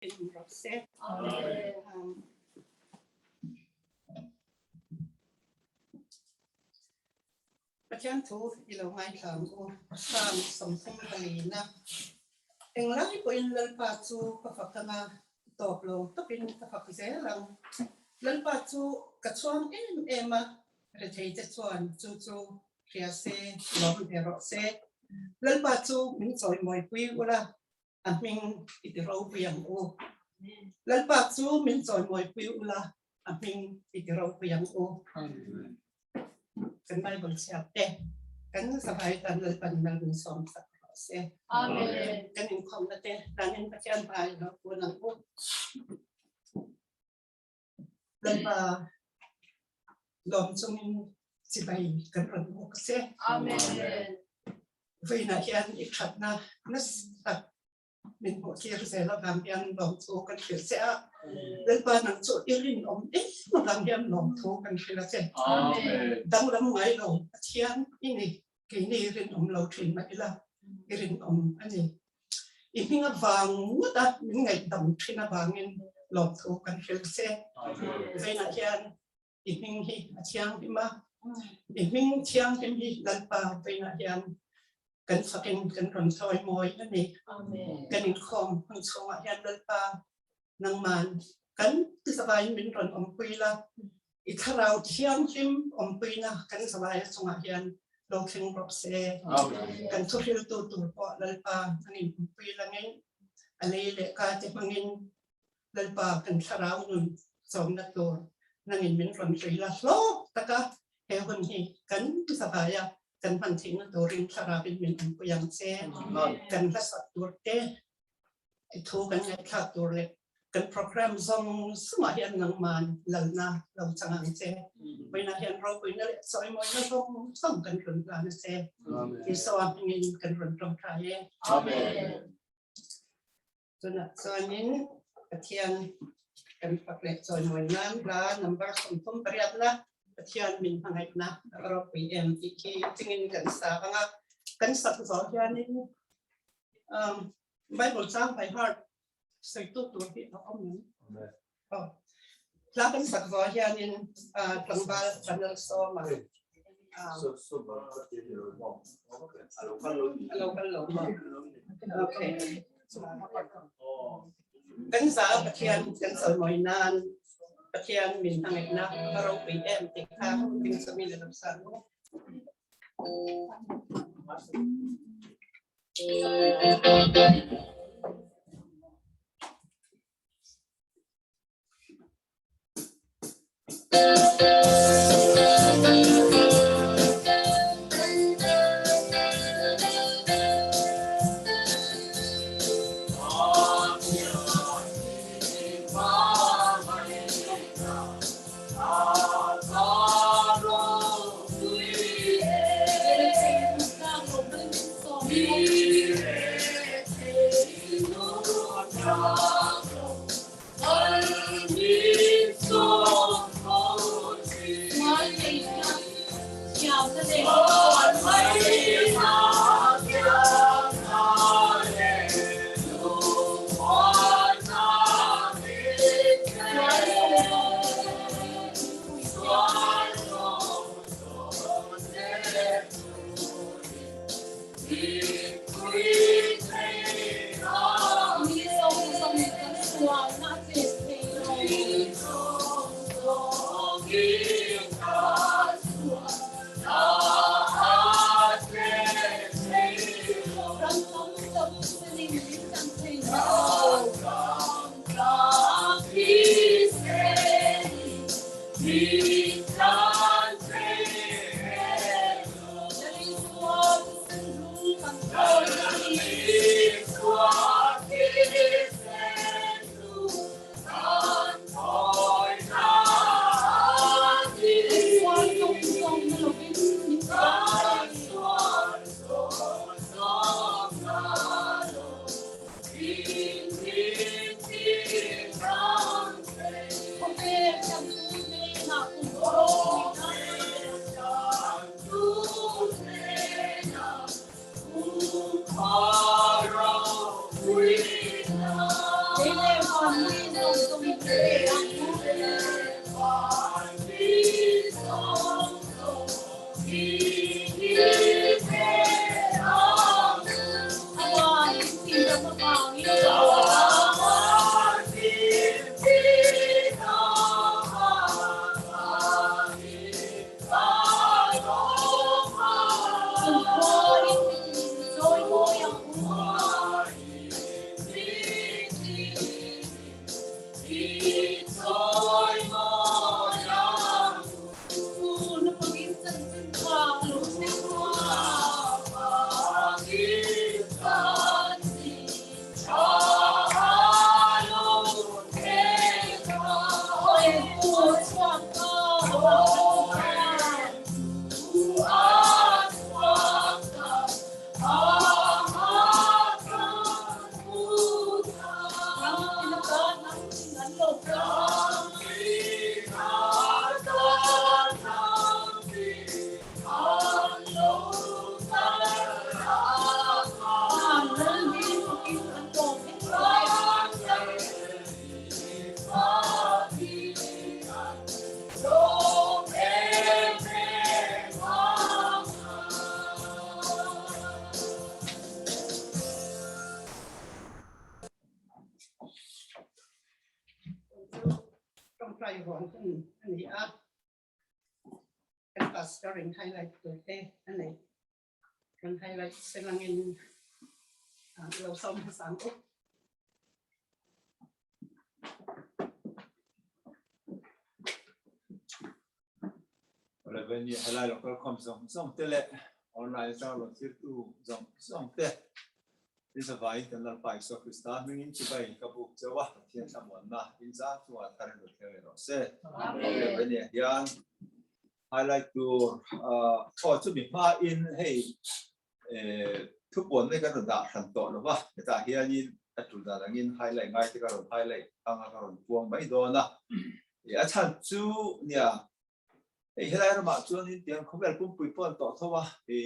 In rawh se. Pathian thu i lo ngaithla ang u. Psalm 34 na. Englai pawhin Lalpa chu ka fak anga tawp lo tawpin ka fak zel ang. Lalpa chu ka chhuang em em a, rethei te chuan chu chu hria se, lawm ve rawh se. Lalpa chu min chawimawipui ula, a hming i ti ropui ang u. Lalpa chu min chawimawipui ula, a hming i ti ropui ang u. Kan Bible chhiar te, kan zavai tan Lalpan mal min sawm sak rawh se. Amen. Kan inkhawmna te danin Pathian hmai lo kun ang u. Lalpa lawm chungin chibai kan rawn buk che. Amen. Vawiinah hian i thatna nasa tak min hmuh tir zel avang hian lawmthu kan hrilh che a. Lalpa nang chu i rinawm em avang hian lawmthu kan hrilh a che. Danglam ngai lo Pathian i ni. Keini rinawm lo thin mah ila i rinawm a ni. I hming avang ngawt a min ngaihdam thin avangin lawmthu kan hrilh che. Vawiinah hian i hming hi a thianghlim a, i hming thianghlim hi Lalpa vawiinah hian kan fakin kan rawn sawi mawi a ni. Kan inkhawm hun chhungah hian Lalpa nangman kan zavaiin min rawn awmpui la, i thlarau thianghlim awmpuina kan zavai chungah hian lo thleng rawh se. Kan thuhriltu tur pawh Lalpa nangin awmpui langin a lei leh ka te hmangin Lalpa kan thlarau nun chawmna tur nangin min rawn hlui la hlawk taka he hun hi kan zavai a kan hman theihna turin thlarauin min awmpui ang che. Kan hlasak tur te i thu kan ngaihthlak tur leh kan program zawng zawngah hian nangman lalna lo chang ang che. Vawiinah hian ropuina leh chawimawina zawng zawng kan rawn hlan a che. Isua hmingin kan rawn tawngtai e. Amen. Tunah chuanin Pathian kan fak leh chawimawi nan hla number 38 na Pathian min hmangaihna ropui em tih khi chingin kan sa ang a. Kan sak zawh hianin Bible chang by heart sawitu tur hi a awm em? Aw. Hla kan sak zawh hianin tlangval channel sawma a lo kal lo maw? Okay. Kan za Pathian kan chawimawi nan Pathian min hmangaihna a ropui em tih kha ding chumi le lo sa mu. Mi zawng zawng i pe ang u. Awan in ram avangin. Chungkhawin min chawimawi ang u. Naupangin chanchin tha lo thleng Tawngtai huan hun a ni a, kan pastor in highlight tur te a nei. Kan highlight selangin lo sawm hmasa ang u. Revenue helai local khawm zawng zawng te leh online atanga rawn thirtu zawng zawng te in zavaiin kan Lalpa Isua Krista hmingin chibai ka buk cheu a, Pathian thlamuanna in zah chungah thar in rawn thleng leh rawh se. Revenue hian highlight tur aw chumi hmain hei Thupuan mai kan rawn dah hran tawh lo va, hetah hianin a tul dan angin highlight ngai te ka rawn highlight anga ka rawn puang mai dawn a. A chhan chu nia, hei helai ramah chuanin tiang khawvel pumpui pawh an tawh tho a, he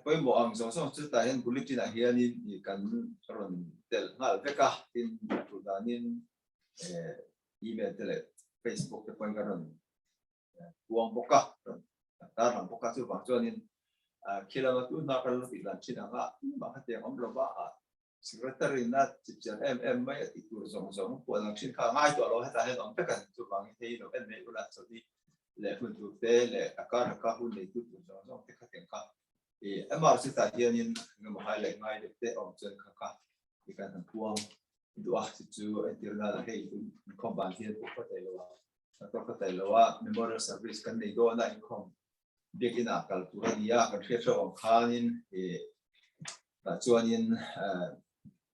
pawimawh ang zawng zawng chu tah hian bulletin ah hianin kan rawn telh nghal vek a, tin a tul danin email te leh Facebook te pawhin kan rawn puang bawk a, tar lang bawk a, chuvang chuanin khilama tu hna kan lo tih dan thin anga tumah kha tiang awm lova secretary na chipchiar em em mai a tih tur zawng zawng puan ang thin kha a ngai tawh lo hetah hian awm vek a ni chuvangin hei lo en mai ula chawlhni leh hun tur te leh a kar a kar hun nei tu tur zawng zawng te kha tiang kha i MRC tah hianin engemaw highlight ngai deuh te awm chuan kha kha i kan han puang duh a chu chu entirna la hei inkhawm ban hian pawh khaw thei lo a Doctor ka tel lo a, memorial service kan nei dawn a, inkhawm biakin ah kal tur a ni a, kan hriat hreuh ang khanin ih tah chuanin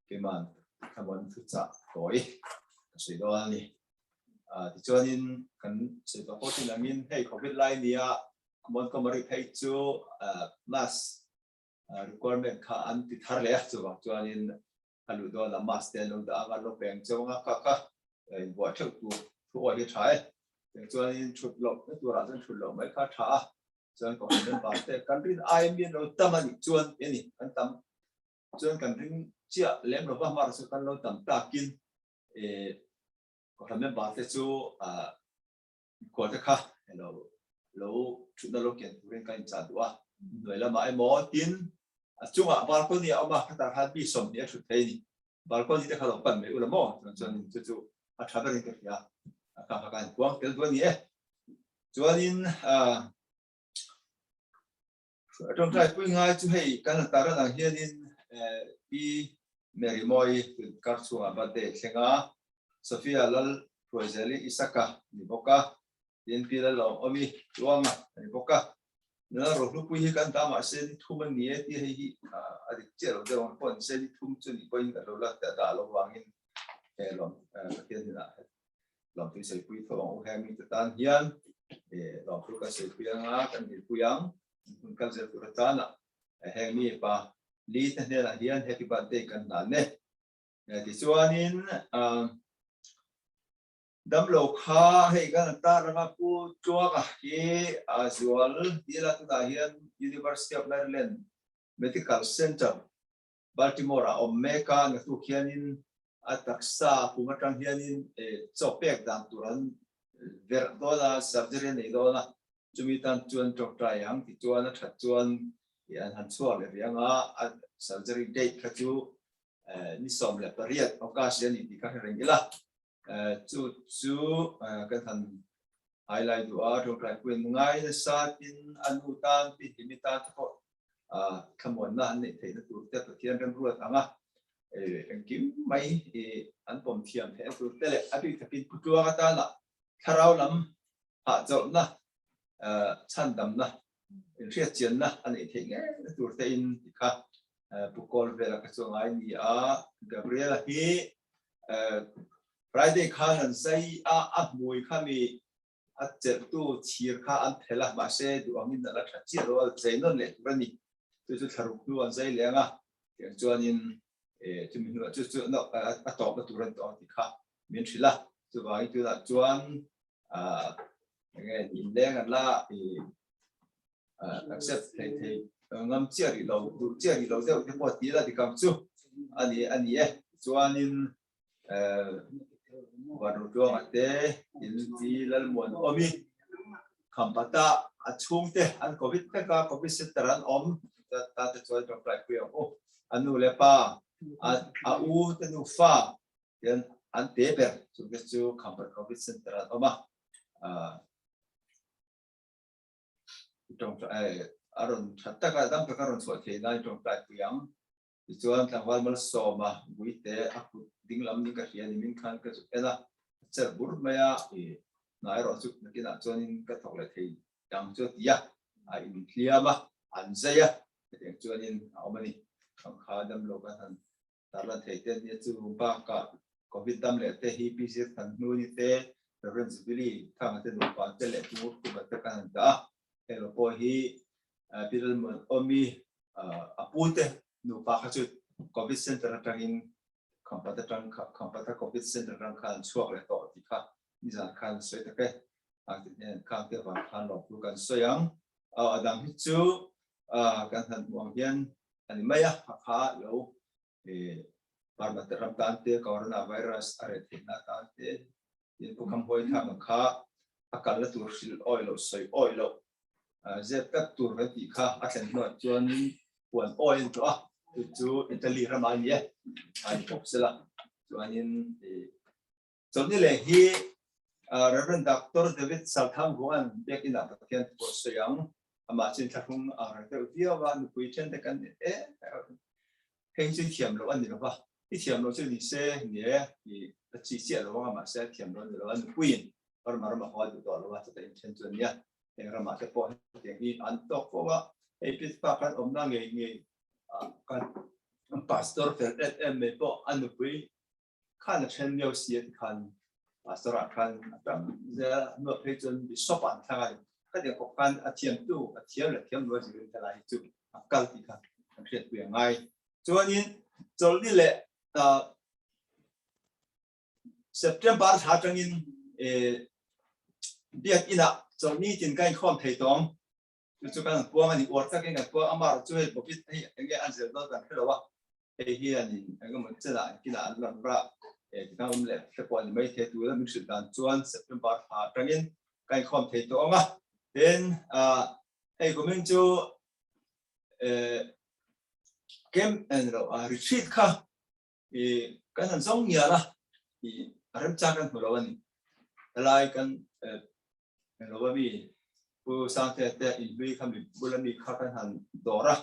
keiman thlamuan thuchah tawi ka sawi dawn a ni. Tichuanin kan sawi tawh pawh chin angin hei covid lai nia Montgomery phei chu mask requirement kha an ti thar leh a, chuvang chuanin a luh dawn a mask te an lo dah ang a, lo peng cheu ang a, ka ka inbuah theuh tur thu awi hi a tha e. Tiang chuanin thut loh na turah chuan thut loh mai kha a tha a, chuan kohhran member te kan rin ai mi an lo tam a nih chuan ti a ni, kan tam chuan kan ring chiah lem lova hmar chu kan lo tam takin kohhran member te chu khual te kha lo lo thutna lo kian turin kan inchah duh a, hnuai lamah emaw tin a chungah balcony a awm a, khatah khan mi 20 a thut thei a ni. Balcony te kha lo pan mai ula maw chuan chuan chu chu a tha berin ka hria a kha kha kan kuang tel duh a ni e. Chuanin tawngtai pui ngai chu hei kan han tar ang hianin Pi Mary Mawi kar chhungah birthday thleng a, Sophia Lal Hruaizeli Isaka ni bawk a, tin Pi Lalawm Awmi Tluanga a ni bawk a. Nula Rohlupui hi kan ta mahse ni thum a ni e tih hei hi a dik chiah lo deuh ang pawh ni se ni thum chu ni pawhin kan lo la dah lo vangin he lawm Pathian hnenah lawmthu saipui tho ang u he mite tan hian lawmthu kan saipui anga kan dilpui ang hun kal zel tur atana heng mi pa li te hnenah hian happy birthday kan hlan e. Tichuanin damlo kha hei kan han tar anga Pu Tluanga hi a zual dil a tunah hian University of Maryland Medical Center Baltimore ah awm mek a, naktuk hianin a taksa pum atang hianin chaw pek dan tur an verh dawn a, surgery a nei dawn a, chumi tan chuan tawngtai ang ti chuan a that chuan an han chhuak leh riang a, a surgery date kha chu ni 18 August a ni tih kha hre reng ila. Chu chu kan han highlight duh a, tawngtai puiin ngai nasa tin a nu tan pi Hlimi tan te pawh thlamuanna an neih theihna tur te Pathian remruat ang a, engkim mai an pawm thiam theihna tur te leh a bik takin Pu Tluanga tana thlarau lam hahchawlhna, chhandamna, inhriatchianna a neih theih ngei tur te in ti kha Pu Kawl vela ka chu ngai ni a, Gabriela hi Friday khan an zai a, a hmui kha mi a chelhtu thir kha an phelh a, mahse duh angin a la tha chiah lo a, zai nawn leh tur a ni. Chu chu thlaruk hnu an zai leng a, tiang chuanin chumi hnuah chu chu a tawpna tur a ni tawh ang tih kha min hrilh a. Chuvangin tunah chuan enge inleng an la accept thei thei ngam chiah rih lo duh chiah rih lo deuh te pawh ti la dik ang chu a ni a ni e chuanin Vanrutluanga te in ti Lalmuan awmi Khampata a chhungte an covid vek a covid center an awm ta te chuan tawngtai pui ang u a nu leh pa a u te nu fa hian an te ber chungte chu Khampat covid center an awm a a rawn tha taka dam taka rawn chhuah theih nan tawngtai pui ang. Tichuan tlangval malsawma Guite a kut ding lam ni ka hria ni min khan ka zuk en a, a cher bur mai a, i hna erawh chu nakinah chuanin ka thawk leh thei ang chu a ti a, a inhliam a, an zai a, hetiang chuanin a awm a ni. Thangkha damlo kan han Tarlan thei te nia chu bakah Covid dam leh te hi Pi Zir Than hnu ni te, Rev. Zubili Thanga te nupa te leh Pu Ngur Khuma te kan han dah a. Heng lo pawh hi Pi Lalmuan Awmi a pu te nupa kha chu Covid Center atangin Khampat atang Khampata Covid Center atang khan an chhuak leh tawh tih kha nizan khan sawi tak e. Khang te hnen khang te avang khan lawmthu kan sawi ang. A dang hi chu kan han hmuh ang hian a ni mai a, a kha lo Burma te ram tan te corona virus a reh theihna atan te tin Pu Khamhuai Thanga kha a kalna tur hrilh awi loh sawi awi loh zep tlat tur kan tih kha a thlen hnuah chuan puan awi a ni tawh a, chu chu Italy ramah a ni e, a ni bawk sela chuanin Chawlhni leh hi Rev. Doctor David Salthangvuan biakinn ah Pathian thu a sawi ang. Amah chu inthlahrung a reng deuh viau a, nupui then te kan e hei chu i thiam loh a ni lo va, i thiam loh chu ni se ni e i a chi chiah lo ang a, mahse a thiam loh a ni lo a, nupuiin Burma ram a haw a duh tawh lo a, chutah inthen chu a nia. Heng ramah te pawh hetiang hi an tawk fo a, hei Pittsburgh kan awmna ngei ngei kan pastor fel em em mai pawh a nupui khan a then lio si a ti khan pastor ah khan a tam zel a hnuah phei chuan bishop ah an thlang a ni khatiang khawp khan a thiamtu a thiam leh thiam lo a zirin helai hi chu a kal tih kha kan hriatpui a ngai chuanin chawlhni leh September thla atangin biak inah chawlhni tin ka inkhawm thei tawng chu chu kan puang a ni uar takin kan puang amah erawh chu hei covid hei enge an zir dawn kan hre lo a hei hianin engemaw chenah an kinah an rawn rah tikhan awm leh hre pawh a ni mai thei tura min hrilh dan chuan September thla atangin ka inkhawm thei tawh ang a tin hei kumin chu camp lo retreat kha kan han zawng ngial a a remchang kan hmu lo a ni helai kan Englo a mi Pu Sangtea te inhlui kha mi bula mi kha kan han dawr a,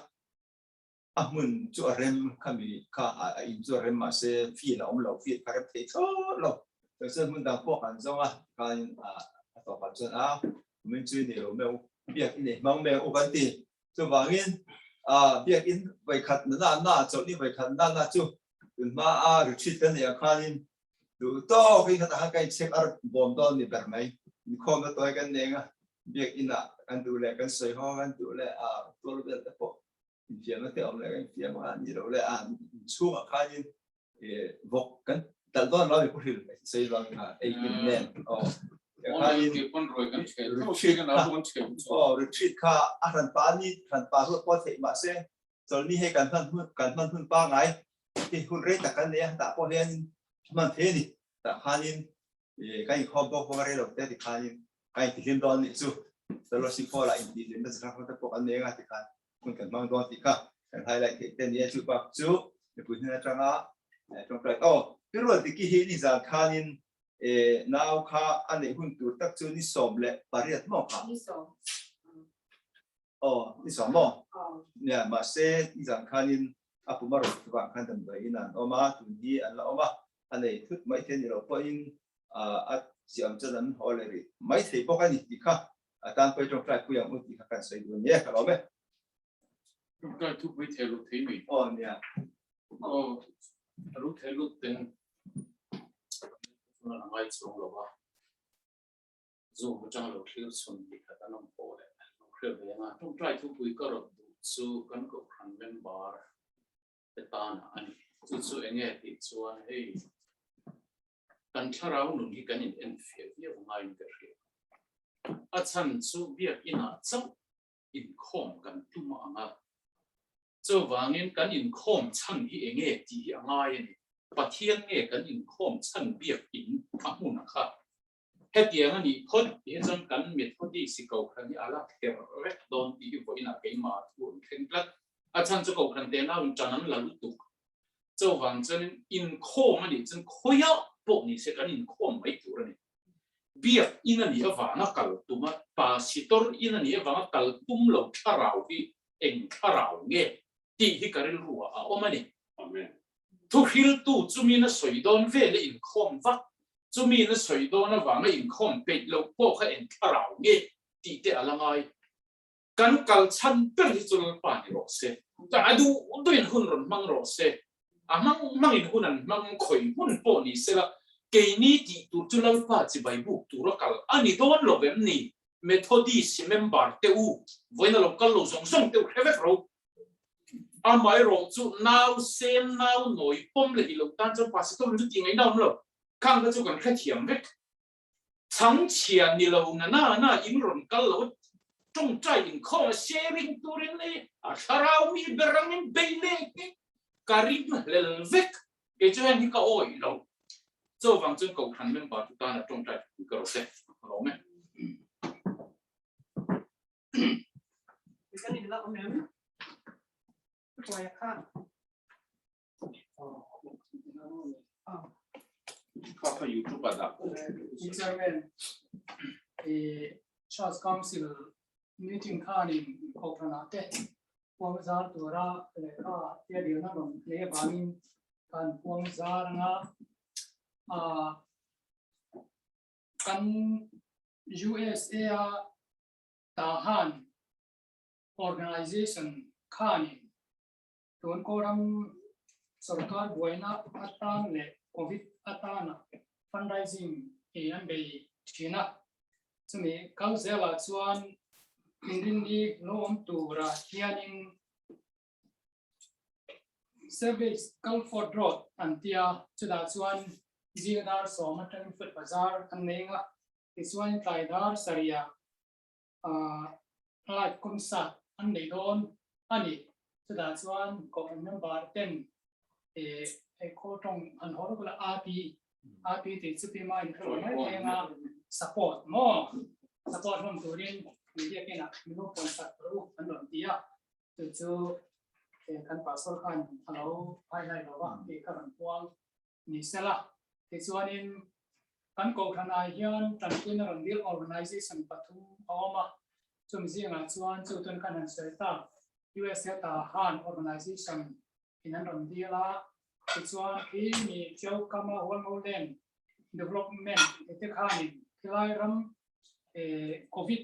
a hmun chu a rem kha mi kha a in chu a rem mahse field a awm lo, field kha rem thei thlawt lo. Chuan chuan hmun dang pawh kan zawng a, tikhanin a tawpah chuan a kumin chu i nei lo meuh, biak i nei hmang meuh u kan ti. Chuvangin biakin vawikhat na na chawlhni vawikhat na na chu tunhma a retreat kan neih ang khanin Duh tawk hi khatah khan ka inchhek ar bawm dawn ni ber mai. Inkhawmna tawi kan neng a, biakinn ah kan duh leh kan sawi haw kan duh leh a tual vel te pawh infiamna te awm leh kan infiam a ni lo leh a inchhungah khanin vawk kan talh dawn lo a ni pu Hril sawi vang kha ei in nen aw khanin retreat kha aw retreat kha a hranpa ni hranpa ruat pawh theih mahse. Chawlhni hei kan hman hun kan hman hun pangai hi hun rei tak kan nei a, tah pawh hianin hman thei a ni. Tah khanin ih kan inkhawm bawk bawk a rei lo te tikhanin kan intihlim dawn anih chu. Fellowship hall ah intihhlimna chi hrang hrang te pawh kan nei anga tikhan hun kan hmang dawn tih kha kan highlight theih te a ni a. Chu bak chu mipui hnen atanga tawngtai aw Pirual Diki hi nizan khanin ih nau kha a neih hun tur tak chu ni 18 maw kha? Ni sawm. Aw, i saw maw? Nia, mahse i zan khanin a pum a rawn thuvah khan damdawiin an awm a, tun hi an la awm a, a nei thut mai thei a ni loh pawhin a siam chuan an haw leh rih mai thei bawk a ni tih kha a tan pawhin tawngtai pui ang u tih kha kan sawi duh a ni e, ka lawm e. Tawngtai thupui thei lut thei mai. Aw, nia. Aw, a lut thei lut ten chuan a ngai chuang lo a. Zoom atanga lo thlir chhun tih khat an awm pawh leh lo hria ve ang a. Tawngtai thupui ka rawt duh chu kan kohhran member te tanah a ni. Chu chu eng nge tih chuan hei kan thlarau nun hi kan in enfiah viau ngaiin ka hria. A chhan chu biakinah chauh inkhawm kan tum ang a. Chuvangin kan inkhawm chhan hi eng nge tih hi a ngai a ni. Pathian nge kan inkhawm chhan biakin a hmun kha Hetiang a nih phawt hi chuan kan Methodist kohhran hi a la kher vek dawn tih hi vawiinah keimah thu an thleng tlat. A chhan chu kohhran te nauin ṭan an la lutuk. Chuvang chuanin inkhawm a nih chuan khawiah pawh ni se kan inkhawm mai tur a ni. Biak in a nih avanga kal tum a, Pasitor in a nih avanga kal tum lo thlarau hi eng thlarau nge tih hi ka rilru ah a awm a ni. Amen. Thuhriltu chumin a sawi dawn vel a inkhawm vak Chumi na sawi dawn avanga inkhawm peih loh pawh kha eng thlarau nge tih te a la ngai. Kan kal chhan ber hi chu Lalpa ni rawh se. A duh duhin hun rawn hmang rawh se. A hmang hmangin hun an hmang khawi hmun pawh ni sela, keini tih tur chu Lalpa chibai buk tura kal a ni dawn lo vem ni? Methodist member te u, vawiin a lo kal lo zawng zawng te u hre vek ro. Amaherawh chu nau sen, nau nawi pawm leh i lo tan chuan pastor chu tih ngaihna awm lo. Khang kha chu kan hrethiam vek. Chhangchhia ni lo na na na in rawn kal lo a, tawngtai inkhawm a sharing turin leh a thlarau mi ber angin bei leh vek, ka ring hlel vek. Kei chu heng hi ka awih lo. Chuvang chuan Kohhran member te tana tawngtai thupui ka rawt e, ka lawm e. Kan in la awm em? Hruaia khan. Kha YouTube ah dah. Chairman, Church Council meeting khanin kohhranah te puang zar tura lehkha te dilna rawn nei avangin kan puang zar anga kan USA a Tahan Organization khanin Tun Kawram sorkar buaina atan leh Covid atana fundraising ei an bei thin a, chumi kal zelah chuan inrinni lo awm turah hianin Service Culford Road an tia, chutah chuan zing dar 10 atangin food bazar an nei ang a, tichuan tlai dar sarihah live concert an nei dawn a ni. Chutah chuan kohhran member ten hei khawl tawng an haw rawk la RP RP tih chu pima in hre mai thei anga support maw support hlawm turin media kenah min lo concert rawh u an rawn ti a chu chu kan pastor khan a lo highlight lo va tih kha rawn puang ni sela. Tichuanin kan kohhranah hian tanpuina rawn dil organization pathum a awm a, chumi zingah chuan chu tun khan han sawi ta USA Tahan organization in an rawn dil a, tichuan khi mi Tiaukama Hualngo Land Development te khanin khilai ram Covid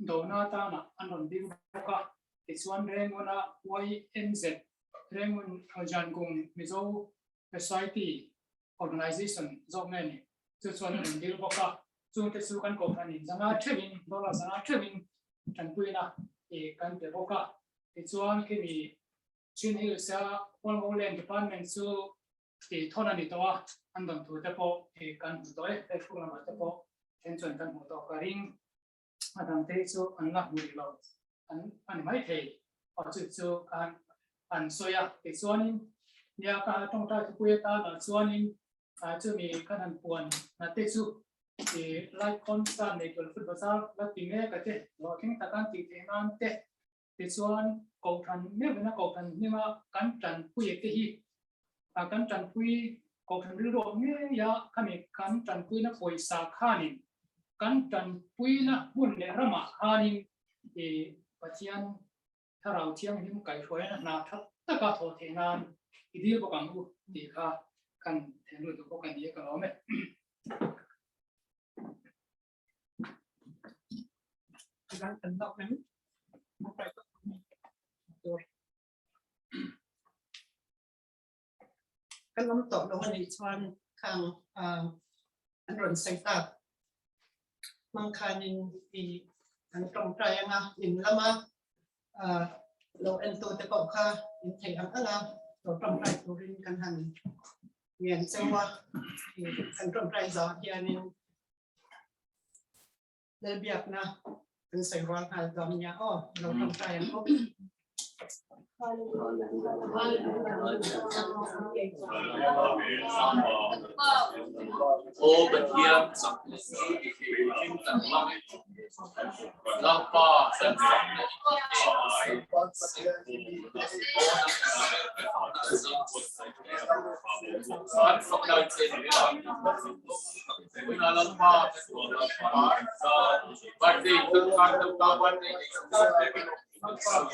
dona atana an rawn dil bawk a, tichuan Renguna YNZ Rengun Jangung Mizo Society Organization zawk nge ni chu chuan an rawn dil bawk a, chungte chu kan kohhranin zanga theuhin dollar zanga theuhin tanpuina kan pe bawk a. Tichuan khimi Chin Hills a Hualngo Land Department chu thawn a ni tawh a, an dawn thu te pawh kan hmu tawh e, Facebook lamah te pawh then chuan kan hmuh tawh ka ring. A dangte hi chu an la hmu rih lo an a ni maithei. Aw chu chu khan an sawi a. Tichuanin nia ka tawngtai thupui atana chuanin chumi kan han puan na te chu i light concert nei tur foot bazar la ti mek a te hlawhtling taka an tih theih nan te tichuan kohhran meuhin a kohhran hminga kan tanpui te hi kan tanpui kohhran rilru awm ngei a khami kan tanpuina pawisa khanin kan tanpuina hmun leh ramah khanin i Pathian Thlarau Thianghlim kaihhruaina hna tha taka thawh theih nan i dil bawk ang u tih kha kan then lut duh bawk a ni a ka lawm e. Kan awm tawh lo a nih chuan khang an rawn sawi tak hmang khanin i an tawngtai anga in lama lo entu te pawh kha in theih ang ang a lo tawngtai turin kan han ngen cheu a kan tawngtai zawh hianin Lalbiakna kan sawi rual nghal dawn nia aw, lo tawngtai ang u. Aw Pathian chak leh thil ti thei turin kan lang e. Lalpa kan fak leh Kan fak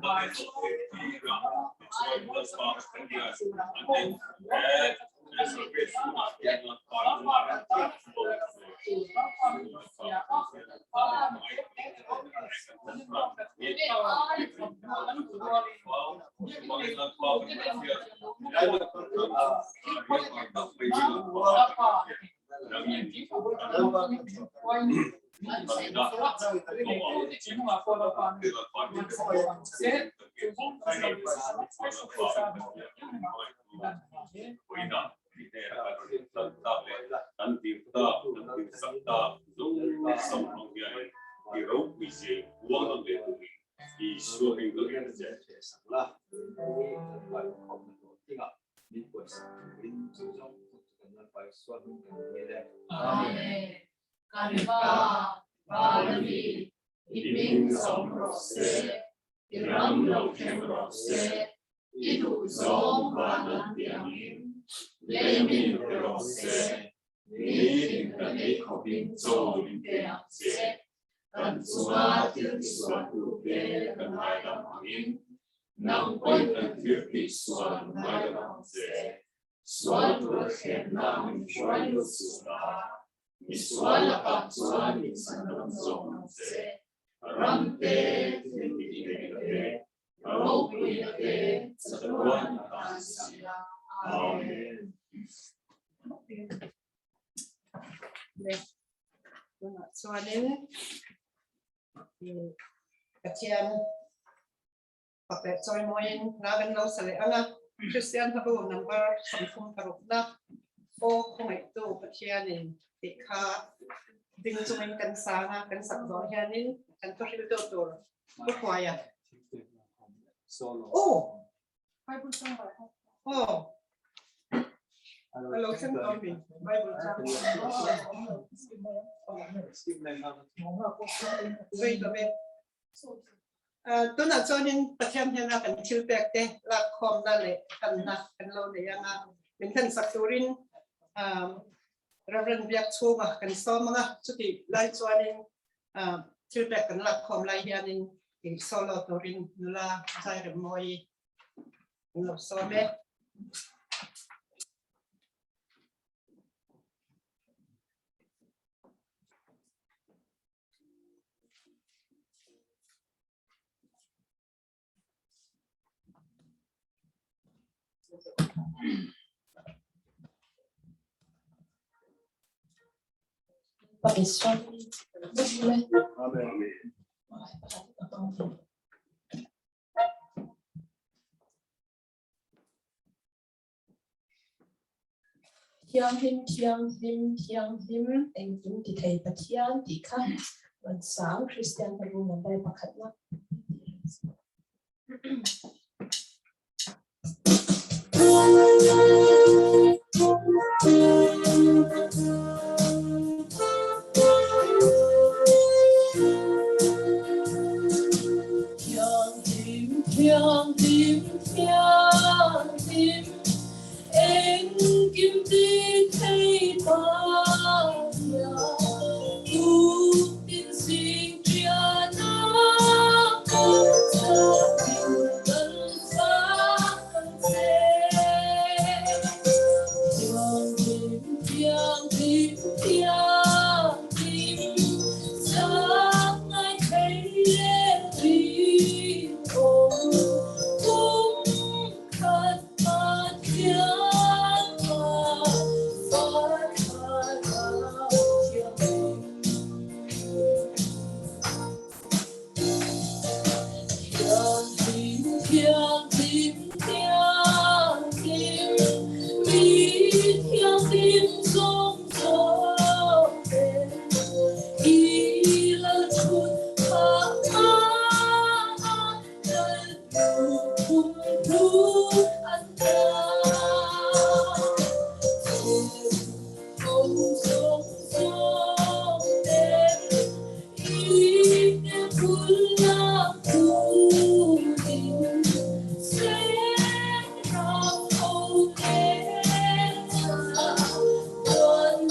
lai che khawmna hlawhtlingah min pawisa turin chu zawng zawng chu kan Lalpa Isua hming kan dil e. Amen. Kan Pa, Van ami, i hming zawm rawh se, i ram lo thleng rawh se, i duh zawng van an ti angin lei min pe rawh se, Nitin kan ei khawpin chaw min pe ang che. Kan chunga thil tisualtute kan ngaidam angin, nang pawhin kan thil tihsual ngaidam ang che. Sual tura thlenna min hruai lut suh la, misual lakah chuan min chhandam zawk ang che. Ram te, thil tihtheihna te, ropuina te chatuan a tan si a. Amen. Tunah chuanin Pathian fak leh chawimawiin hna kan lo sa leh ang a, Kristian hlabu number 36 na Aw khawngaihtu Pathianin tih kha ding chungin kan sang a, kan sak zawh hianin kan thuhriltu tur Pu Hruaia. Aw! Aw! A lo thleng tawh mi Bible chang. Vei lo ve. Tunah chuanin Pathian hnena kan thil pek te lakkhawmna leh kanna kan lo nei anga min hlansak turin Reverend Biak chhunga kan sawm anga chutih lai chuanin thil pek kan lakkhawm lai hianin solo turin nula Zairemmawi an lo sawm e. Thianghlim, thianghlim, thianghlim, engkim ti thei Pathian tih kha rawn sang Kristian hla number pakhatna. Thianghlim, thianghlim, thianghlim, engkim ti thei Pathian, tuk tin zing ṭiana kan chakin kan fak ang che. Thianghlim, thianghlim, thianghlim, chak ngai thei leh rinawm, kum khat Pathian pa Thlarau Thianghlim. Thianghlim, thianghlim, thianghlim, mi thianghlim zawng zawng te, i lal thut phah a lal hnu kum hnu an ta. Cherub zawng zawng te, i te bul lak turin seraf ho te tha tuan.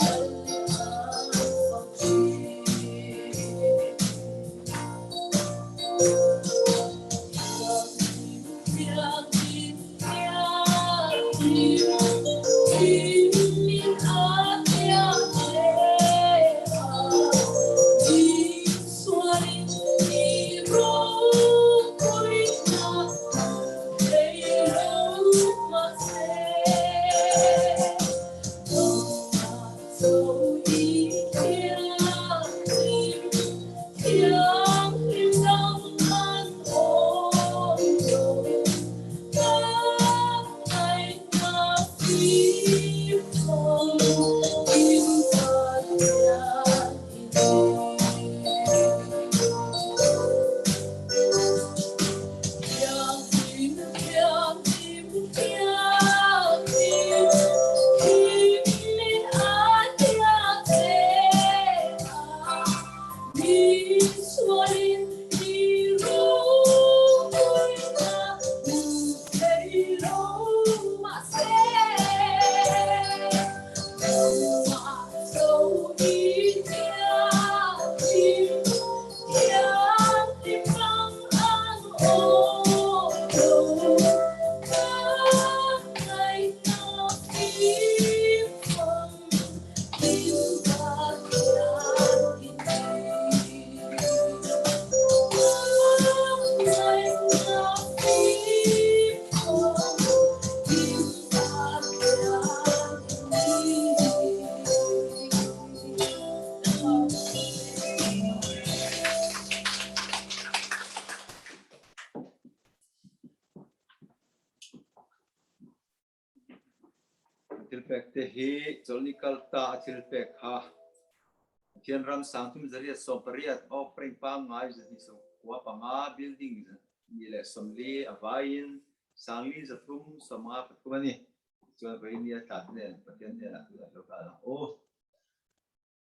Hengte hi chawlhni kal ta a thil pek kha Pathian ram 3880 offering pangngai 295 building 240 a vaiin 5353 a ni. Chuan vawiin a tla nen Pathian hnenah tunah lo kal ang u.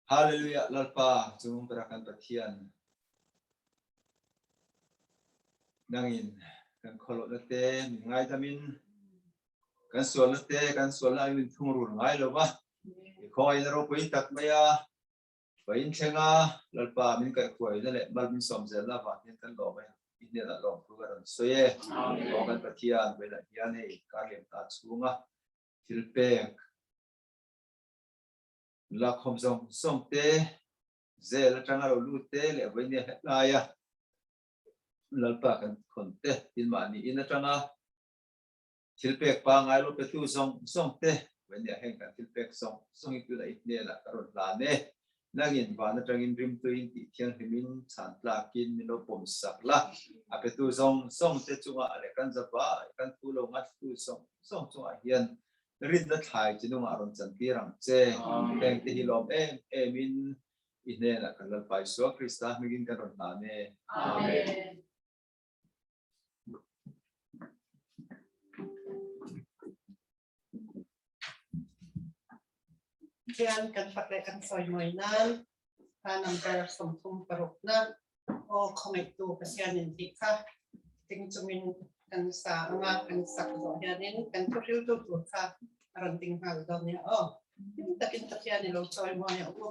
Hallelujah Lalpa chung bera kan Pathian nangin kan khawlawhna te min ngaidamin kan sualna te kan sualna min thungrul ngai lo va i khawngaihna ropui tak mai a vawiin thlenga Lalpa min kaihhruaina leh mal min sawm zelna avang hian kan lawm a i hnenah lawmthu ka rawn sawi e. Aw kan Pathian vawiinah hian hei karliam ta chhunga thil pek Lakhawm zawng zawng te, zel atanga lo lut te leh vawinia hlep laia Lalpa kan khawn te, tin mahni in atanga thil pek pangngai lo petu zawng zawng te, vawinia heng kan thil pek zawng zawng hi tunah i hnenah ka rawn hlan e. Nangin van atangin rimtuiin tih thianghlimin chhan tlakin min lo pawm sak la, a petu zawng zawng te chungah leh kan zavai kan thu lo ngathlitu zawng zawng chungah hian Rinna thlai chi nungah rawn chantir ang che. Heng te hi lawm em em in i hnenah kan Lalpa Isua Krista hmingin kan rawn hlan e. Amen. Khian kan fak leh kan sawi mawi nan hla number 36 na aw khawngaihtu Pathian in tih kha ting chungin kan sa anga kan sak zawh hianin kan thuhriltu tur kha a rawn ding nghal dawn nia aw. Hlim takin Pathian i lo chawi mawi ang u.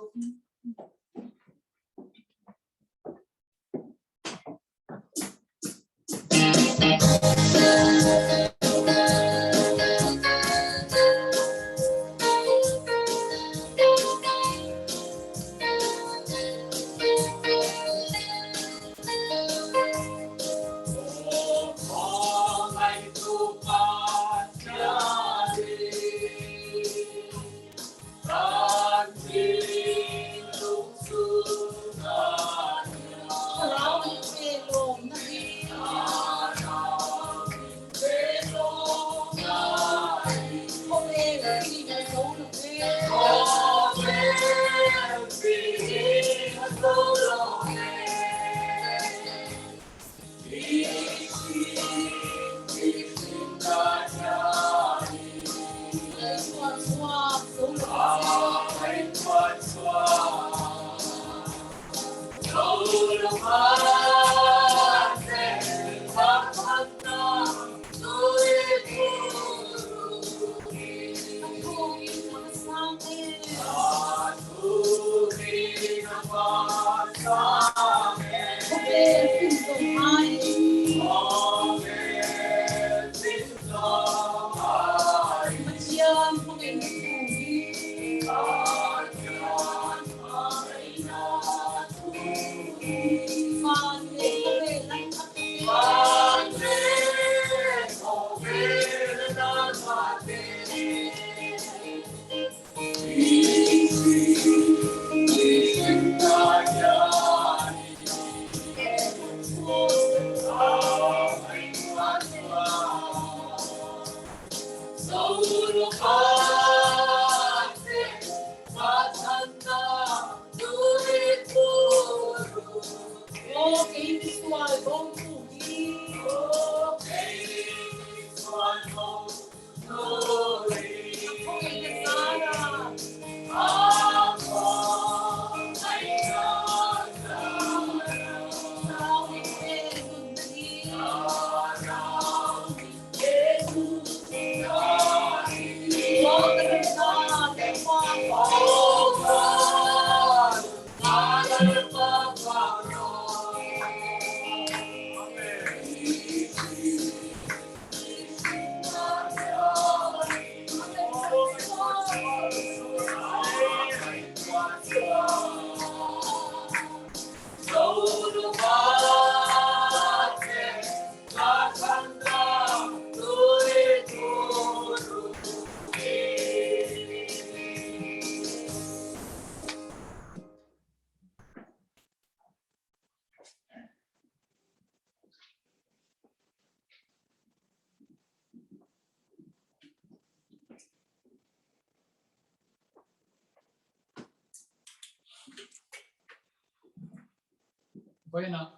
Vawiinah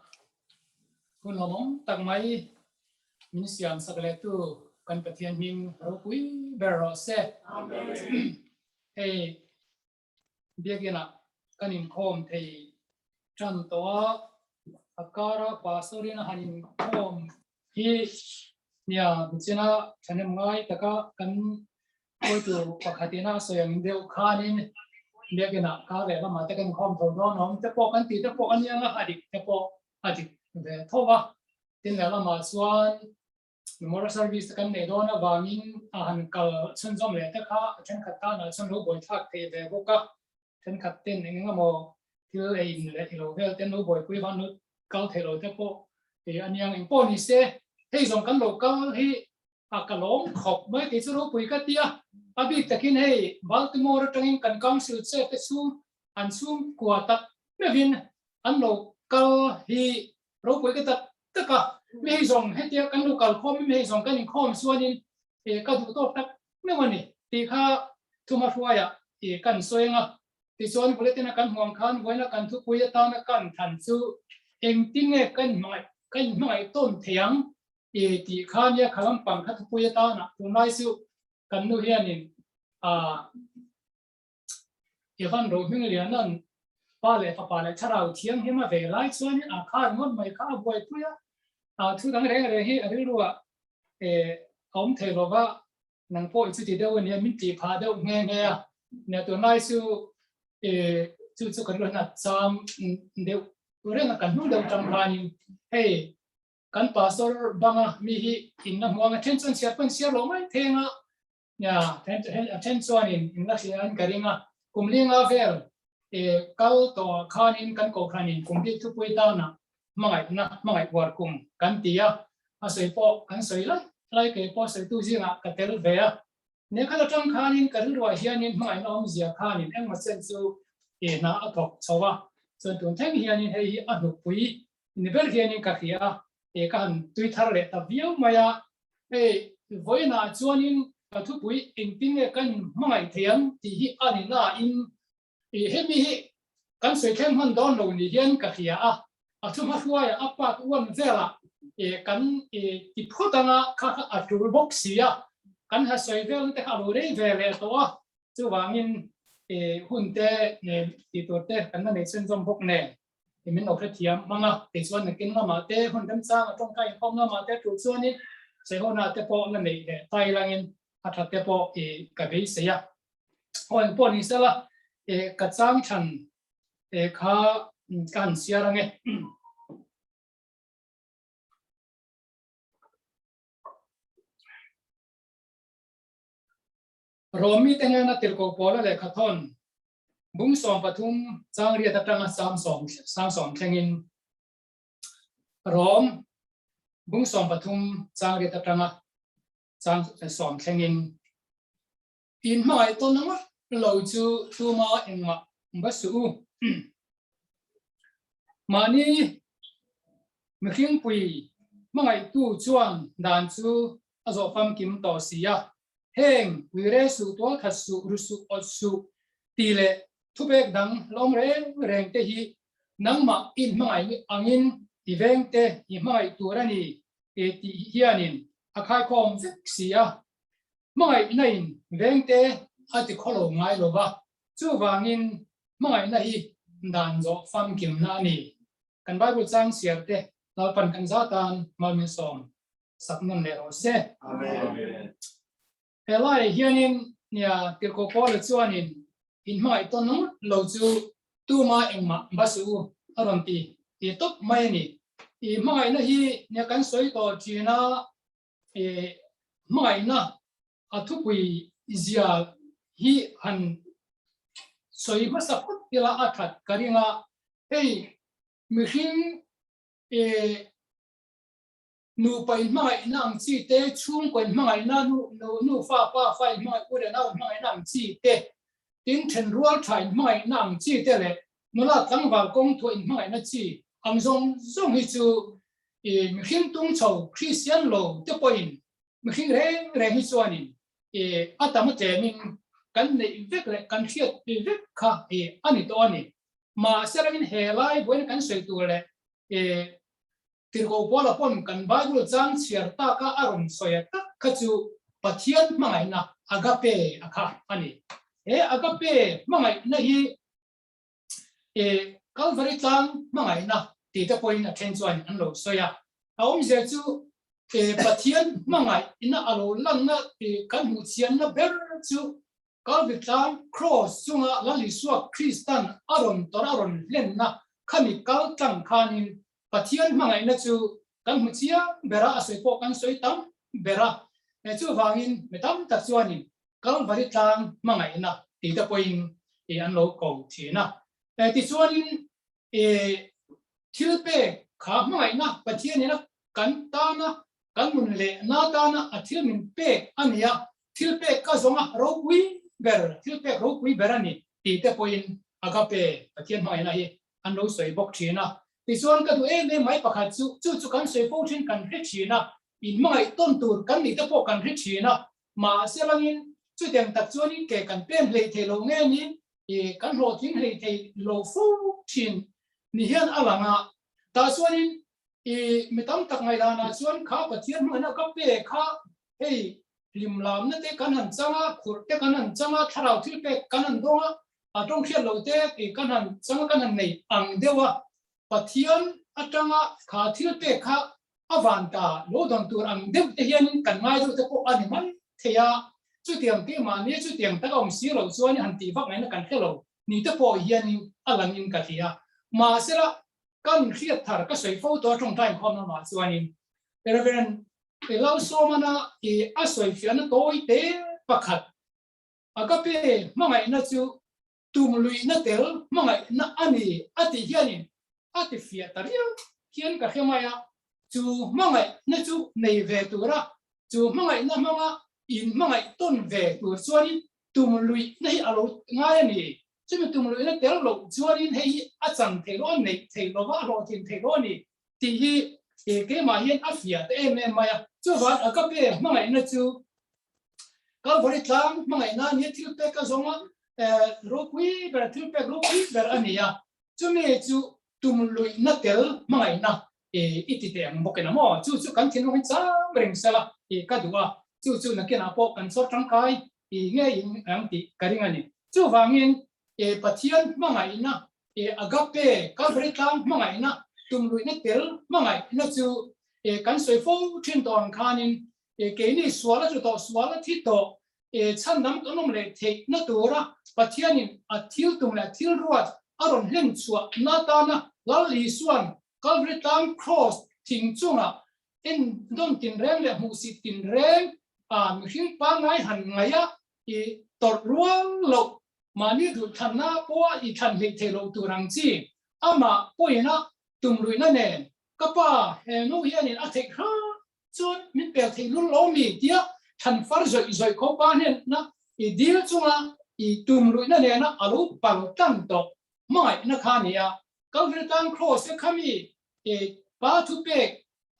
hun lawmawm tak mai min siam sak leh tu kan Pathian hming ropui ber rawh se. Hei biakinah kan inkhawm thei tan tawh a, a kara pastor-in a han inkhawm hi nia michina thahnem ngai taka kan Hawitu pakhatin a sawi ang deuh khanin biakinah kar leh lamah te kan inkhawm tho dawn awm te pawh kan tih te pawh a nia a dik te pawh a dik ve tho a. Tin leh lamah chuan memorial service te kan neih dawn avangin a han kal chhunzawm leh te kha a thenkhat tanah chuan lo buaithlak thei ve bawk a. Thenkhat ten eng eng emaw thil ei in leh ilo vel ten lo buaipui van lo kal thei lo te pawh a nia eng pawh ni se hei zawng kan lo kal hi A ka lawm khawp mai tih chu ropui ka ti a, a bik takin hei Baltimore atangin kan council chair te chhung an chhungkua tak meuhin an lo kal hi ropui ka tak tak a, mi hei zawng hetia kan lo kal khawm mi hei zawng kan inkhawm chuanin ka duh tawk tak meuh a ni tih kha thuma hruaiah kan sawi ang a, tichuan bulletin a kan hmuh ang khan vawiina kan thupui atana kan than chu engtin nge kan inhmangaih tawn thei ang I tih kha nia kha lampang kha thupui atana tunlai chu kan nu hianin ah Evan Rohming Lianan pa leh fapa leh thlarau thianghlim a ve lai chuanin a kha ringawt mai kha a buaipui a, ah thu dang reng reng hi a rilruah eh a awm thei lova nang pawh i chuti deuh ania min tih phah deuh nghe nghe a, nia tunlai chu eh chu chu kan rilru hian a cham deuh reng a kan hnung deuh tang khanin hei Kan pastor banga mi hi in la hmuang a then chuan chhiar pawn chhiar lo mai theng a, nia a then chuanin in la hria in ka ring a, kum linga vel kal tawh ah khanin kan kohhranin kum bik thupui tana hmangaihna hmangaih uar kum kan ti a, a sawi pawh kan sawi lai lai kei pawh sawitu zingah ka tel ve a, nia khat atang khanin ka rilruah hianin hmangaihna awmzia khanin engmaw chen chu hna a thawk chho a, chuan tun thleng hianin hei hi a hnukpui Ni ber hianin ka hria a, he ka han tui thar leh ta viau mai a, hei vawiinah chuanin ka thupui engtin nge kan hmangaih thei ang tih hi a ni nain hemi hi kan sawi thleng hman dawn lo ni hian ka hria a, a thu hmahruaia a part one velah kan ti phut anga kha kha a tul bawk si a, kan ha sawi vel te kha a lo rei ve leh tawh a, chuvangin hun te tih tur te kan la nei chhunzawm bawk nen. Ti min lo hrethiam hmang a, tichuan nakin lamah te hun remchang a tawngtai inkhawm lamah te tul chuanin Sehona te pawh la neih leh tai langin a that te pawh i ka beisei a. Aw engpawh ni sela e ka chang chhan e kha ka han siar ange. Rom mite hnena tirhkoh Paula lehkha thawn Bung 13 chang riat atanga sang 10 thlengin Rom bung 13 chang riat atanga chang 10 thlengin in hmangaih tawn ang lo chu tuma engmah va suh u. Mahni mihringpui hmangaihtu chuan dan chu a zawh famkim tawh si a, Heng, uire suh, tualkhat suh, ru suh, awt suh tih leh thupek dang lawm reng reng te hi nangmah i hmangaih angin i veng te i hmangaih tur a ni e tih hianin a khaikhawm vek si a. Hmangaihna in veng te a ti khawlo ngai lo va, chuvangin hmangaihna hi dan zawh famkimna a ni. Kan Bible chang chhiar te Lalpan kan zatan malminsawm sak nawn leh rawh se. Amen. He lai hianin nia tirhkoh Paula chuanin in hmangaih tawn ngawt lo chu tuma engmah va suh u a rawn ti ti tawp mai a ni. I hmangaihna hi nia kan sawi tawh thin a, i hmangaihna a thupui zia hi han sawi hmasa phawt ila a that ka ring a, hei mihring i Nupa inhmangaihna ang chi te, chhungkaw inhmangaihna, nufa, pa fa inhmangaih, u leh nau inhmangaihna ang chi te, tin thenrual tha inhmangaihna ang chi te leh nula tlangval kawng thuah inhmangaihna chi ang zawng zawng hi chu i mihring tung chho Kristian lo te pawhin mihring reng reng hi chuanin i a tam a tlemin kan neih vek leh kan hriat vek kha i a ni tawh a ni. Mahse rangin he lai buaina kan sawi tur leh. Tirhkoh Paula pawn kan Bible chang chhiar taka a rawn sawi a tak kha chu Pathian hmangaihna agape a kha a ni. He agape hmangaihna hi Kalvari tlang hmangaihna tih te pawhin a then chuan an lo sawi a. A awmzia chu Pathian hmangaihna a lo lanna kan hmuh chhianna ber chu Kalvari tlang Kraws chunga Lal Isua Kristan a rawn tawrh a rawn hlenna khami kal tlang khanin Pathian hmangaihna chu kan hmu chiang ber a, a sawi pawh kan sawi tam ber a. Chuvangin mi tam tak chuanin Kalvari tlang hmangaihna tih te pawhin an lo ko thin a. Tichuanin thil pek kha hmangaihna Pathianin a kan tana kan nun leh na tana a thil min pek a ni a, thil pek ka zawng a ropui ber, thil pek ropui ber a ni tih te pawhin agape Pathian hmangaihna hi an lo sawi bawk thin a. Tichuan ka duh em em mai pakhat chu, chu chu kan sawi fo thin kan hre thin a, inhmangaih tawn tur kan nih te pawh kan hre thin a, mahse langin chutiang tak chuanin ke kan pen hlei thei lo nge ni, kan hlawhtling hlei thei lo fo thin ni hian a lang a. Tah chuanin mi tam tak ngaihdanah chuan kha Pathian hmangaihna ka pe kha hei hlimlamna te kan han chang a, khurh te kan han chang a, thlarau thil pek kan han dawng a, a tawng hriat loh te tih kan han chang a, kan han nei ang deuh a, Pathian atanga kha thil pek kha a van ta lo dawn tur ang deuh te hianin kan ngai deuh te pawh a ni mai thei a, chutiang keimahni chutiang taka awm si loh chuan han tih vak ngaihna kan hre lo ni te pawh hianin a langin ka hria. Mahsela kan hriat thar ka sawi fo tawh a tawngtai inkhawm lamah chuanin Reverend Lalsawmana i a sawi fiahna tawi te pakhat Agape hmangaihna chu tum luihna tel hmangaihna a ni a tih hianin a ti fiah ta riau hian ka hre mai a, chu hmangaihna chu nei ve tura chu hmangaihna hmanga in hmangaih tawn ve tur chuanin tum luihna hi a lo ngai a ni. Chumi tum luihna tel loh chuanin hei hi a chan theih loh a, neih theih lova a hlawhtlin theih loh a ni tih hi keimah hian a fiah ta em em mai a. Chuvang agape hmangaihna chu Kalvari tlang hmangaihna a nia thil pek a zawng a, ropui ber thil pek ropui ber a ni a, chumi chu tum luihna tel hmangaihna i ti teh ang bawk ena maw? Chu chu kan thinlung hi chang reng sela ka duh a, chu chu nakinah pawh kan chawr tangkai ngeiin ang tih ka ring a ni. Chuvangin Pathian hmangaihna agape Kalvari tlang hmangaihna tum luihna tel hmangaihna chu kan sawi fo thin tawh ang khanin Keini sual a tlu tawh, sual a thi tawh, chhandam kan awm leh theihna tura Pathianin a thil tum leh a thil ruat a rawn hlen chhuah na tana Lal Isua'n Kalvari tlang Kraws thing chungah en dawn tinreng leh hmuhsit tinreng a mihring pangngai han ngaih a i tawrh rual loh mahni duhthlanna pawha i thlan hleih theih loh tur ang chi amah pawina tumruihna nen ka pa he nu hianin a theih hram Chuan min pel thei lul lo mi tia than far zawih zawih kho pa hnenna i dil chunga i tum luihna nena a lo pal tlang tawh hmangaihna kha a ni a. Kalvari tlang Kraws te kha mi i pa thupek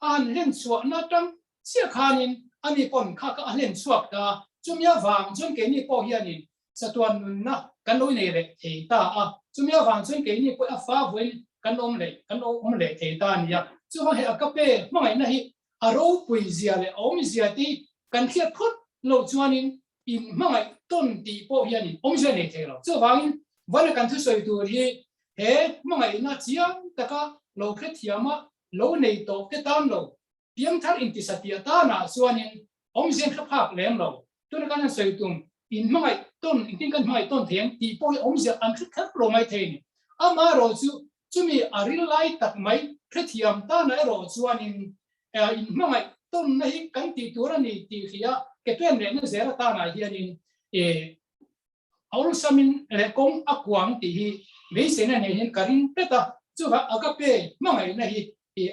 a han hlen chhuahna tang chiah khanin ani pawn kha kha a hlen chhuak ta. Chumi avang chuan keini pawh hianin chatuan nunna kan lo nei leh thei ta a. Chumi avang chuan keini pawh a fa vuain kan awm leh kan awm leh thei ta a ni a. Chuvang hei agape hmangaihna hi a ropui zia leh a awmzia te hi kan hriat phawt loh chuanin in hmangaih tawn tih pawh hianin awmzia nei thei lo. Chuvangin vana kan thusawi tur hi he hmangaihna chiang taka lo hrethiama lo nei tawh te tan lo Piangthar intisatiah tanah chuanin awmzia hre phak lem lo. Tuna kan han sawi tum, in hmangaih tawn, engtin kan hmangaih tawn thei ang tih pawh hi awmzia an hre kher lo mai thei a ni. Amaherawh chu chumi a ril lai tak mai hrethiam tanah erawh chuanin in hmangaih tawnna hi kan tih tur a ni tih hria ke pen lehna zel atanah hianin Awlsamin leh kawng a kuang tih hi beiseina nei hian ka ring tlat a, chuvang agape hmangaihna hi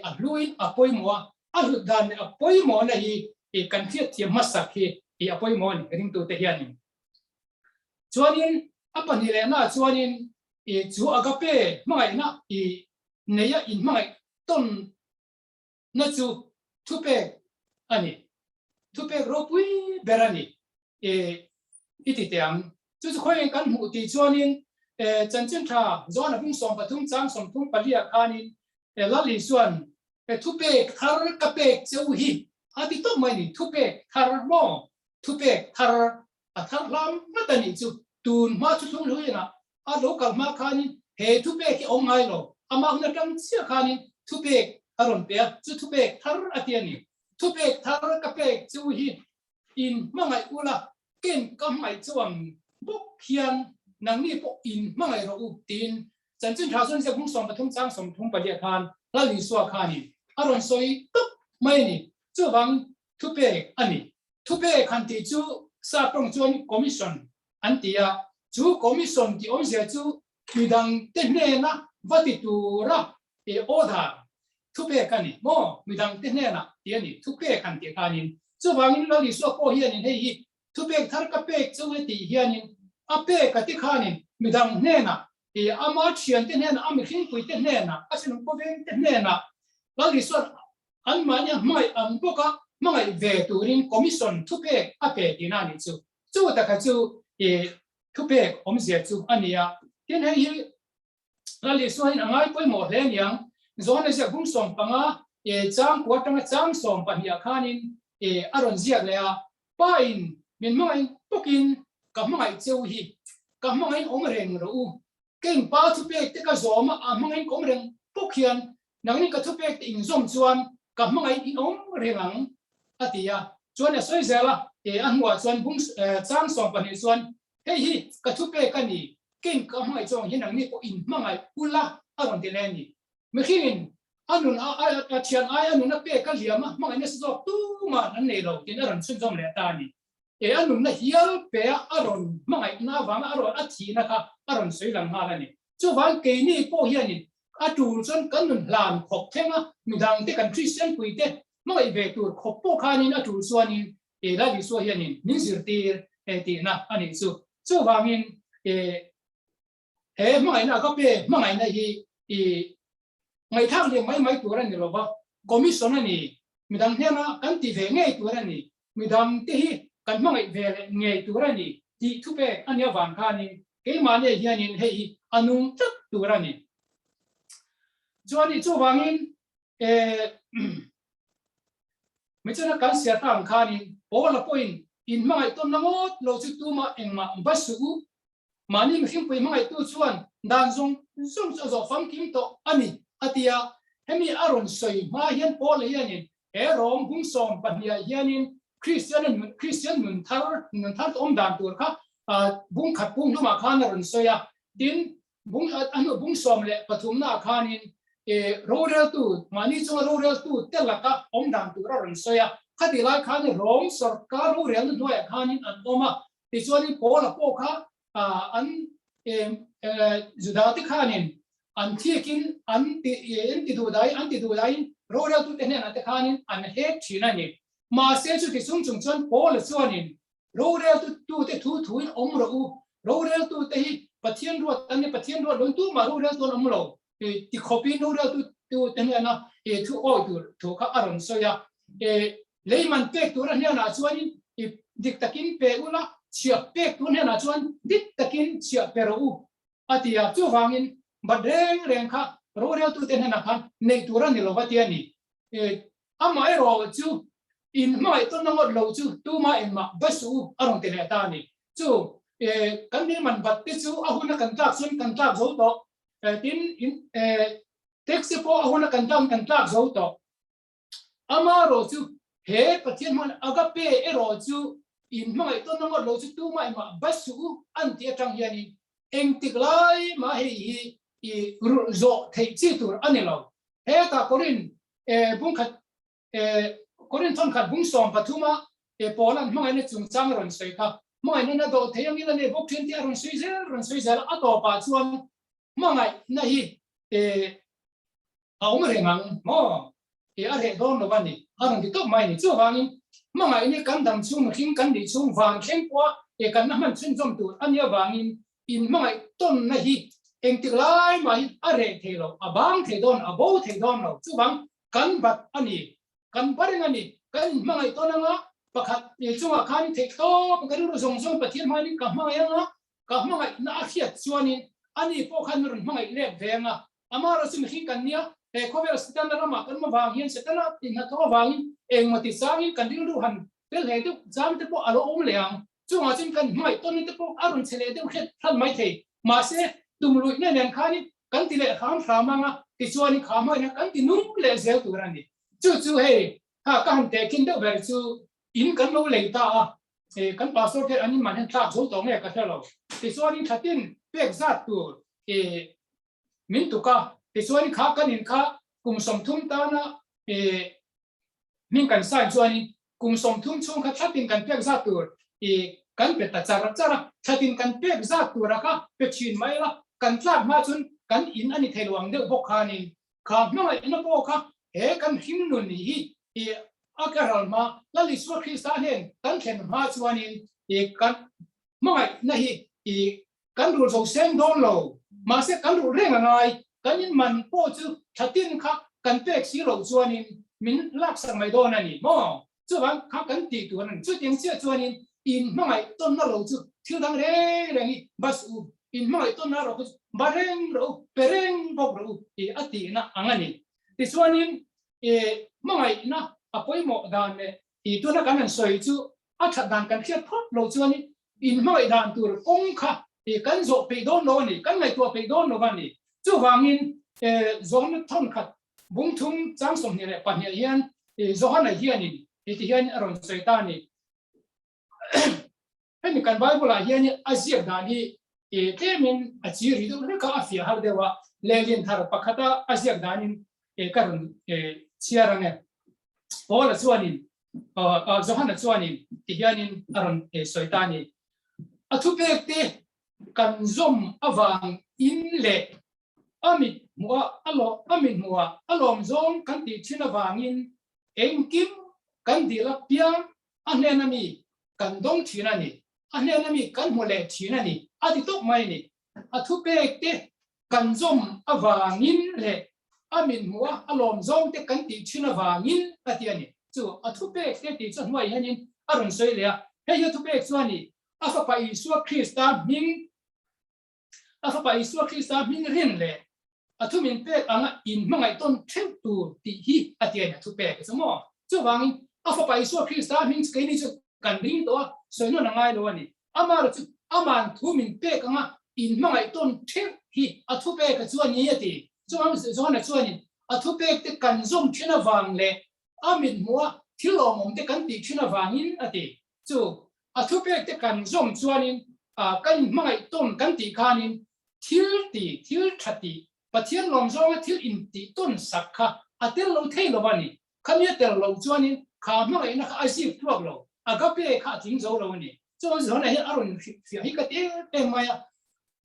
a hluin a pawimawh a, a hlut dan leh a pawimawhna hi kan hriatthiam hmasak hi a pawimawh a ni ringtute hianin. Chuanin a pahnih lehnaah chuanin chu agape hmangaihna neia inhmangaih tawn na chu thupek a ni. Thupek ropui ber a ni. E, i ti teh ang. Chu chu khawiin kan hmuh tih chuanin, e, chanchin tha John-a bung 13 chang 34 khanin, Lal Isuan thupek thar ka pek cheu hi a ti tawp mai ni, thupek thar maw? Thupek thar a thar hlam ngat a nih chu. Tun hma chu thlung hlui inah a lo kal hma khanin he thupek hi a awm ngai lo, amah hun atang chiah khanin thupek a rawn pe a, chu thupek thar a ti a ni. Thupek thar ka pek chu hi in hmangaih ula, ken ka hmangaih chuang bawk hian nangni pawh in hmangaih rawh u tiin Chanchin tha chuan Zebung 13 chang 34 khan Lal Isua khanin a rawn sawi tawp mai a ni. Chuvang thupek a ni. Thupek han tih chu sap tawng chuan commission an ti a, chu commission tih awmzia chu midangte hnena va ti tura order thupek a ni maw? Midangte hnena tih a ni, thupek han tih khanin. Chuvangin Lal Isua pawh hianin hei hi thupek thar ka pek chu he tih hianin a pek a ti khanin midang hnenah ama thiante hnenah, a mihringpuite hnenah, a thinlung khawvengte hnenah Lal Isua Anmahni a hmangaih ang bawk a, hmangaih ve turin commission thupek a pe tihna a nih chu. Chu taka chu i thupek awmzia chu a ni a. Tin, hei hi Lal Isua hian a ngai pawimawh hle aniang. Johana ziak bung 15 i chang kua atanga chang 12 ah khanin i a rawn ziak leh a, Pa in min hmangaih bawkin ka hmangaih cheu hi, ka hmangaih awm reng rawh u. Keng pa thupek te ka zawm a, a hmangaih ka awm reng bawk hian Nangni ka thupek te inzawm chuan ka hmangaih in awm reng ang, a ti a. Chuan a sawi zel a, e a hnuah chuan bung chang 12 chuan, Hei hi ka thupek a ni, keng ka hmangaih chuang hi nangni pawh in hmangaih ula, a rawn ti leh a ni. Mihringin a nun a a thian ai a nun a pek a liam a, hmangaih nasa zawk tuman an nei lo tiin a rawn chhunzawm leh ta a ni. E a nunna hial pe a a rawn hmangaihna avanga a rawn a thihna kha a rawn sawi lang nghal a ni. Chuvang keini pawh hianin a tul chuan kan nun hlan khawp thleng a, midangte kan Kristian puite hmangaih ve tur khawp pawh khanin a tul chuanin e Lal Isua hianin min zirtir e tihna a nih chu. Chuvangin e he hmangaihna agape hmangaihna hi i ngaihthlak leh mai mai tur a ni lova, commission a ni, midang hnena kan ti ve ngei tur a ni, midangte hi kan hmangaih ve leh ngei tur a ni tih thupek a nih avang khanin keimahni hianin hei hi a nung tlat tur a ni. Chuan i chuvangin Michana kan siar ta ang khanin Paula pawhin in hmangaih tawnna ngawt lo chu tumah engmah va suh u. Mahni mihringpui hmangaihtu chuan dan zawng zawng chu a zawh famkim tawh a ni, a ti a. Hemi a rawn sawi hma hian Paula hianin he rawng bung 12 ah hianin Kristian nun, Kristian nun thar, nun thar awm dan tur kha bung khat pum hlumah khan a rawn sawi a. Tin, bung a hnu bung 13 naah khanin roreltu, mahni chunga roreltu te laka awm dan tur a rawn sawi a. Khatih lai khan rawng sawrkar rorelna hnuaiah khanin an awm a. Tichuanin Paula pawh kha an Judate khanin an thikin an ti an ti duh dai an ti duh daiin roreltute hnenah te khanin an hek thin a ni. Mahse chuti chung chung chuan Paula chuanin roreltute thu thuin awm rawh u, roreltute hi Pathian ruat an ni, Pathian ruat loin tumah roreltu an awm lo ti khawpin roreltute hnena thu awi tur thu kha a rawn sawi a. Leiman pek tur a hnenah chuanin i dik takin pe ula, chhiah pek tur hnenah chuan dik takin chhiah pe rawh u, a ti a. Chuvangin bat reng reng kha roreltute hnenah khan neih tur a ni lo va ti a ni. Amaherawh chu in hmangaih tawnna ngawt lo chu tuma engmah va suh u, a rawn ti leh ta a ni. Chu kan leiman bat te chu a huna kan tlak chuan kan tlak zo tawh. Tin, taxi pawh a huna kan tlak kan tlak zo tawh. Amaherawh chu he Pathian hman agape erawh chu in hmangaih tawn na ngawt lo chu tumah engmah va suh u an tih atang hianin engtik lai mah hei hi i rulh zawh theih chi tur a ni lo. Hetah Korin bungkhat Korin thawnkhat bung 13 a Paula'n hmangaihna chungchang a rawn sawi kha hmangaihna na dawh thei angin a nei bawk thin tih a rawn sawi zel rawn sawi zel a, a tawpah chuan hmangaihna hi A awm reng ang maw? I a reh dawn lo a ni, a rawn ti tawp mai a ni. Chuvangin, hmangaihna kan dam chhung mihring kan nih chhung van thleng pawha e kan la hman chhunzawm tur a nih avangin inhmangaih tawnna hi engtik lai mahin a reh thei lo, a bang thei dawn, a bo thei dawn lo. Chuvang, kan bat a ni, kan ba reng a ni. Kan inhmangaih tawn anga pakhat chungah khan theih tawp ka rilru zawng zawng Pathian hmanin ka hmangaih anga ka hmangaihna a hriat chuanin ani pawh khan rawn hmangaih lek ve anga. Amaherawhchu mihring kan nia. He khawvel Setana ramah kan awm avang hian Setana inhnathawh avangin engmaw ti changin kan rilru han fel hle deuh zam te pawh a lo awm leh ang. Chungah chuan kan hmangaih tawnna te pawh a rawn che leh deuh hret hran mai thei. Mahse, tumluihna nen khanin kan ti leh hram hram ang a, tichuanin kha hmangaihna kan ti nung leh zel tur a ni. Chu chu hei ha ka han tehkhin deuh ber chu in kan lo lei ta a, kan pastor te an inman hian thlak zo tawh nge ka hre lo. Tichuanin thatin pek zat tur min tuk a, tichuanin kha kan in kha kum 30 tana hming kan sign chuanin kum 30 chhung kha thlatin kan pek zat tur kan pe ta char char a, thlatin kan pek zat tura kha pe thin mai la, kan tlak hma chuan kan in a ni thei lo ang deuh bawk khanin kha hmangaihna pawh kha he kan hring nun hi a ka ral hma Lal Isua Krista hnen kan thlen hma chuanin kan hmangaihna hi Kan rul zo seng dawn lo, mahse kan rul reng a ngai. Kan in man pawh chu thlatin kha kan pek si loh chuanin min laksak mai dawn a ni maw? Chuvang kha kan tih tur a ni. Chutiang chiah chuanin in hmangaih tawnna lo chu thil dang reng reng hi bus u, in hmangaih tawnna erawh kha chu ba reng rawh u, pe reng bawk rawh u tih a tihna ang a ni. Tichuanin hmangaihna a pawimawh dan leh tuna kan han sawi chu a that dan kan hriat phawt lo chuanin in hmangaih dan tur kawng kha kan zawh peih dawn lo a ni, kan ngaihtuah peih dawn lo a ni. Chuvangin Johana thawnkhat bung thum chang 22 hian Johana hianin ti hian a rawn sawi ta a ni. Hemi kan Bible-ah hian a ziak dan hi tlemin a chi ri deuh hlek a, a fiah har deuh a, lehlin thar pakhata a ziak danin ka rawn chhiar ang e. Paula chuanin Johana chuanin ti hianin a rawn sawi ta a ni. A thupek te kan zawm avang in leh a mit hmuh a a mit hmuh a a lawm zawng kan tih thin avangin engkim kan dil apiang a hnena mi kan dawng thin a ni, a hnena mi kan hmu leh thin a ni a ti tawp mai a ni. A thupek te kan zawm avangin leh a min hmuh a, a lawm zawng te kan tih thin avangin a ti a ni. Chu a thupek te tih chu hnuai hianin a rawn sawi leh a, hei hi a thupek chuan i a fapa Isua Krista hming a fapa Isua Krista hming rin leh a thu min pek anga in hmangaih tawn theuh tur tih hi a ti a ni a thupek chu maw. Chuvangin a fapa Isua Krista hming chu keini chu kan ring tawh a, sawi nawn a ngai lo a ni. Amah chu aman thu min pek anga in hmangaih tawn theuh hi a thupek a chuan ni a ti. Chuan Johana chuanin a thupek te kan zawm thin avang leh a mit hmuh a thil awmawm te kan tih thin avangin a ti. Chu a thupek te kan zawm chuanin kan in hmangaih tawn kan tih khanin thil ti, thil tha tih, Pathian lawm zawnga thil in tih tawn sak kha a tel lo thei lo a ni. Khami a tel loh chuanin kha hmangaihna kha a zip tluak lo, agape kha a tling zo lo a ni. Chuan Johana hi a rawn hrilhfiah hi ka ti em em mai a,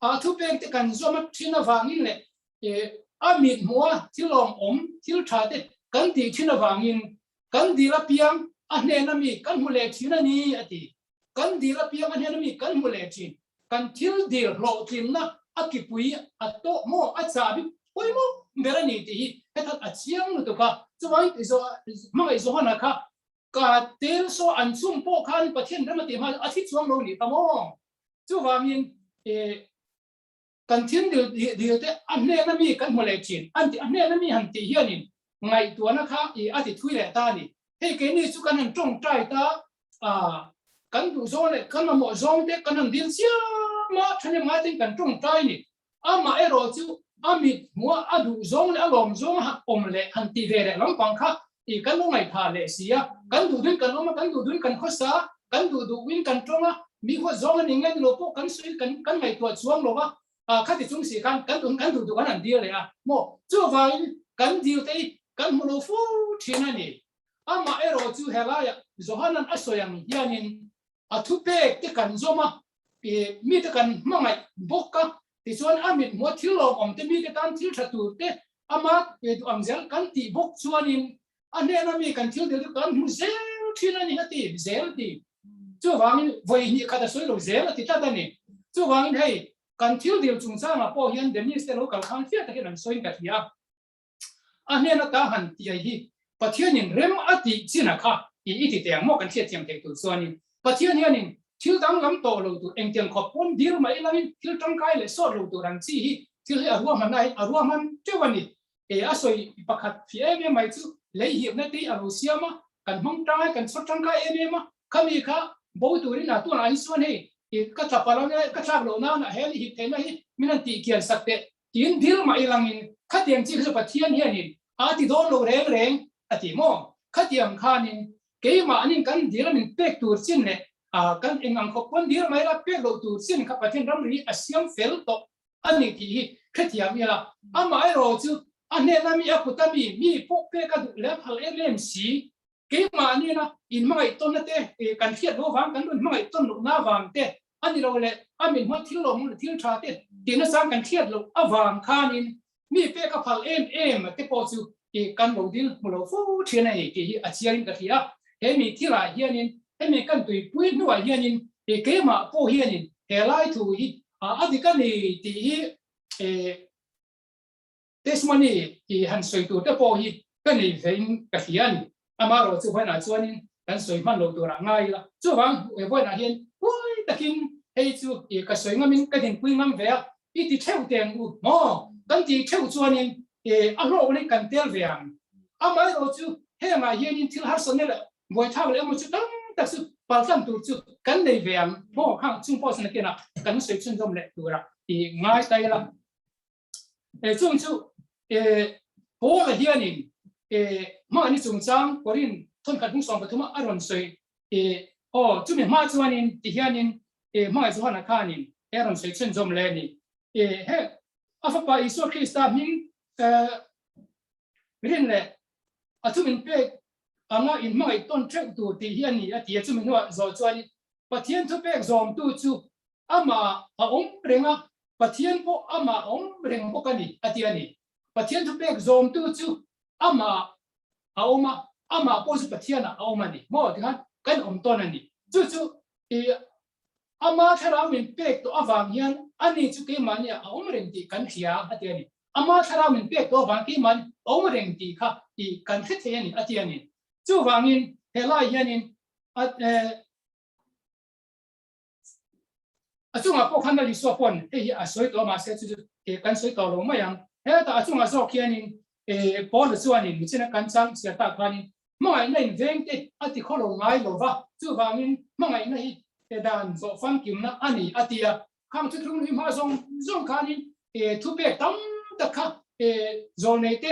a thupek te kan zawm a thin avangin leh a mit hmuh a thil awmawm, thil tha te kan tih thin avangin kan dil apiang a hnena mi kan hmu leh thin a ni a ti. Kan dil apiang a hnena mi kan hmu leh thin. Kan thil dil hlawhtlinna a kipui a tawh maw a chahbi pawimawh ber a ni tih hi hethat a chiang lutuk a. Chuvangin hmangaih Johana kha ka tel saw an chhung pawh khan Pathian rem a tih hma a thi chuang lo nih kha maw? Chuvangin kan thil dil te a hnena mi kan hmu leh thin an ti a hnena mi han tih hianin ngaihtuahna kha a ti thui leh ta a ni. Hei keini chu kan han tawngtai ta a, kan duh zawng leh kan mamawh zawng te kan han dil chiam a, thahnem ngai ten kan tawngtai ni. Amah erawh chu a mit hmuh a, a duh zawng leh a lawm zawng a awm leh han tih ve leh lampang kha kan lo ngaihthah leh si a. Kan duh duhin kan awm a, kan duh duhin kan khawsa a, kan duh duhin kan tawng a, mi huat zawng a ni nge ni lo pawh kan sawi kan kan ngaihtuah chuang lo va, khati chung si khan kan duhin kan duh duh kan han dil leh a maw. Chuvangin kan dil te hi kan hmu lo fo thin a ni. Amah erawh chu helaiah Johanan a sawi ang hianin a thupek te kan zawm a, mite kan hmangaih bawk a, tichuan a mit hmuh a thil lawmawm te, mite tan thil tha tur te ama duh ang zel kan tih bawk chuanin a hnena mi kan thil dil chu kan hmu zel thin a ni a ti, zel a ti. Chuvangin vawi hnih khat a sawi lo zel a ti tlat a ni. Chuvangin hei kan thil dil chungchangah pawh hian Dennis te lo kal khan fiah takin an sawiin ka hria a. A hnen ata han tih ai hi Pathianin rem a tih chin a kha i i ti teh ang maw kan hriatthiam theih tur chuanin Pathian hianin thil danglam tawh lo tur engtiang khawp pawn dil mai langin thil tangkai leh sawt lo tur ang chi hi thil hi a ruahman a a ruahman teuh a ni. E a sawi pakhat fi em em mai chu lei hiapna te hi a lo siam a, kan hmang tangai kan chhawr tangkai em em a, khami kha bo turin a tunah hi chuan hei i ka tla palh anga ka thlak loh nana he lei hip theihna hi min han tih kian sak teh tiin dil mah ilangin khatiang chi kha chu Pathian hianin a ti dawn lo reng reng a ti maw? Khatiang khanin keimahnin kan dil a min pek tur chin leh kan eng ang khawp pawn dil mai la pek loh tur chin kha Pathian ramri a siam fel tawh a ni tih hi hrethiam ila, amaherawh chu a hnena mi a kuta mi mi pawh pek a duh leh a phal em em si. Keimah nena inhmangaih tawnna te kan hriat loh avang, kan rawn hmangaih tawn lohna avang te a ni lo leh a min hma thil lawm leh thil tha te tih nasang kan hriat loh avang khanin mi pek a phal em em te pawh chu kan lo dil hmu lo fo thin a ni tih hi a chiangin ka hria. He mi thilah hianin hemi kan tuipui hnuah hianin keimah pawh hianin he lai thu hi a dik a ni tih hi testimony i han sawi tur te pawh hi ka nei vein ka hria a ni. Amaherawh chu vawiinah chuanin kan sawi hman loh turah ngai ila. Chuvang vawiinah hian huai takin hei chu ka sawi ngamin ka dinpui ngam ve a, i ti theuh teh ang u maw? Kan tih theuh chuanin a hlawk leh kan tel ve ang. Amaherawh chu hengah hianin thil harsatna leh buaithlak leh emaw chu tam tak chu paltlang tur chu kan nei ve ang maw? Khang chung pawh chu nakinah kan sawi chhunzawm leh tura i ngai ta ila. Chung chu Paula hianin hmahni chungchang Korin thawnkhat hmung 13 a rawn sawi aw chumi hma chuanin ti hianin hmangaih Johana khanin he rawn sawi chhunzawm leh a ni. He a fapa Isua Krista hming rin leh a chu min pek anga inhmangaih tawn theuh tur tih hi a ni a ti a, chumi hnuah zawh chuanin Pathian thupek zawmtu chu amah a awm reng a, Pathian pawh amah a awm reng bawk a ni, a ti a ni. Pathian thupek zawmtu chu amah a awm a, amah pawh chu Pathianah a awm a ni. Maw tikhan kan awm tawn a ni. Chu chu i ama thlarau min pek tawh avang hian ani chu keimahni a awm reng tih kan hria, a ti a ni. Ama thlarau min pek tawh avang keimahni a awm reng tih kha i kan hre thei a ni, a ti a ni. Chuvangin helai hianin a A chungah pawh khan Lal Isua pawn hei hi a sawi tawh a, mahse chu chu kan sawi tawh lo mai ang. Hetah a chungah zawk hianin Paula chuanin michina kan chang chhiar tak khanin hmangaihna in veng te a ti khaw lo ngai lo va, chuvangin hmangaihna hi dan zawh famkimna a ni a ti a. Khang thuthlung hi hma zawng zawng khanin thupek tam tak kha zawlnei te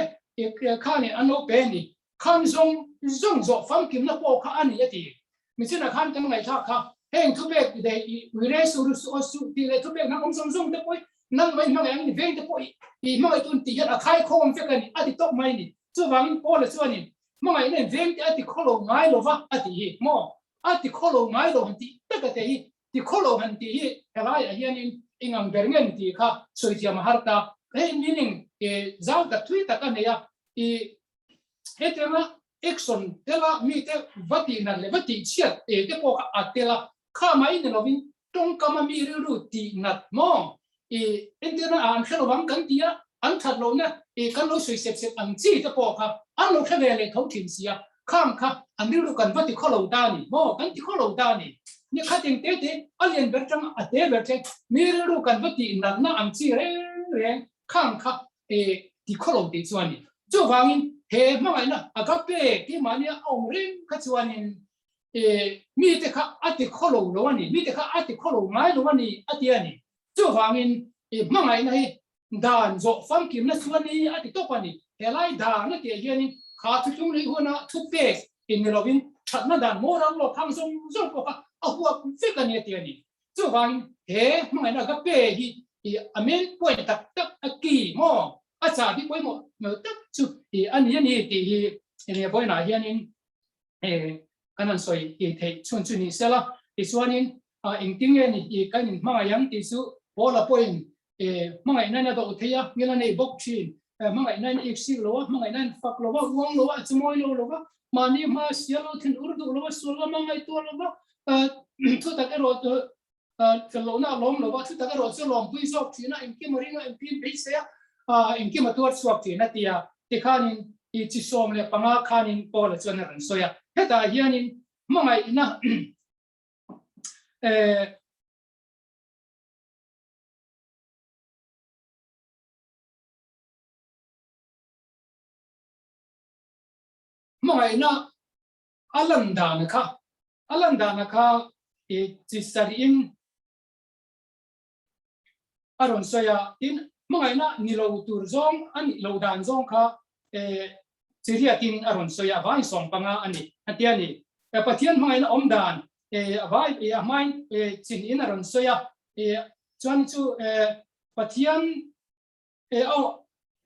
khanin an lo pe a ni. Khang zawng zawng zawh famkimna pawh kha a ni a ti. Michina khan kan ngaihthlak kha heng thupek dei i uire su ru su aw su tih leh thupek nang awm zawng zawng te pawh i nang mai hmangaih ang ni veng te pawh i i hmangaih tun tih hian a khai khawm vek a ni a ti tawp mai ni. Chuvangin Paula chuanin hmangaihna in veng te a ti khaw lo ngai lo va a tih hi maw? A ti khaw lo ngai lo han tih tak a te hi ti khaw lo han tih hi helaiah hianin eng ang ber nge ni tih kha sawi thiam a har ta. Hei meaning zau tak thui tak a nei a i Hetianga action tela mite va tih nat leh va tih chhiat te te pawh kha a tel a, kha mai ni lovin tawngkama mi rilru tih nat maw? I entirna ah an hre lovang kan ti a, an that lohna i kan lo sawi sep sep ang chi te pawh kha an lo hre ve leh tho thin si a, khang kha an rilru kan va ti khaw lo ta a ni maw? Kan ti khaw lo ta a ni. Ni khatin te te a lian ber tanga a te ber thleng mi rilru kan va tih natna ang chi reng reng khang kha e ti khaw lo tih chuan ni. Chuvangin he hmangaihna agape keimahnia a awm reng kha chuanin e mite kha a ti khaw lo lo a ni, mite kha a ti khaw lo ngai lo a ni a ti a ni. Chuvangin e hmangaihna hi dan zawh famkimna chuan ni a ti tawp a ni. Helai dan a tih hianin kha thuthlung leh huna thupek in ni lovin thatna dan moral law khang zawng zawng pawh kha a huap vek a ni a ti a ni. Chuvangin he hmangaihna agape hi i a main point tak tak a ki maw a chahbi pawimawh hmel tak chu i a ni a ni tih hi enge vawiinah hianin kan han sawi theih chhun chu ni sela. Tichuanin engtin nge ni i kan inhmangaih ang tih chu Paula pawhin hmangaihna in a doh thei a, ngil a nei bawk thin. Hmangaihna in iksik lo a, hmangaihna in fak lo a, uang lo a, a chumawi lo lo va, mahni hma sial lo, thin ur duh lo a, sual lama ngaihtuah lo va, thu tak erawh Fel lohna a lawm lo a, thu tak erawh chu lawmpui zawk thin a, engkim a ring a, engkim beisei a, engkim a tuar chhuak thin a ti a. Tikhanin i chi 15 khanin Paula chuan a rawn sawi a, hetah hianin hmangaihna hmangaihna a lan dan kha a lan dan kha i chi sarihin a rawn sawi a, tin hmangaihna ni lo tur zawng a nih loh dan zawng kha chi riatin a rawn sawi a, a vai 15 a ni a tia ni. Pathian hmangaihna awm dan a vai a hmain chi hnihin a rawn sawi a, chuan chu Pathian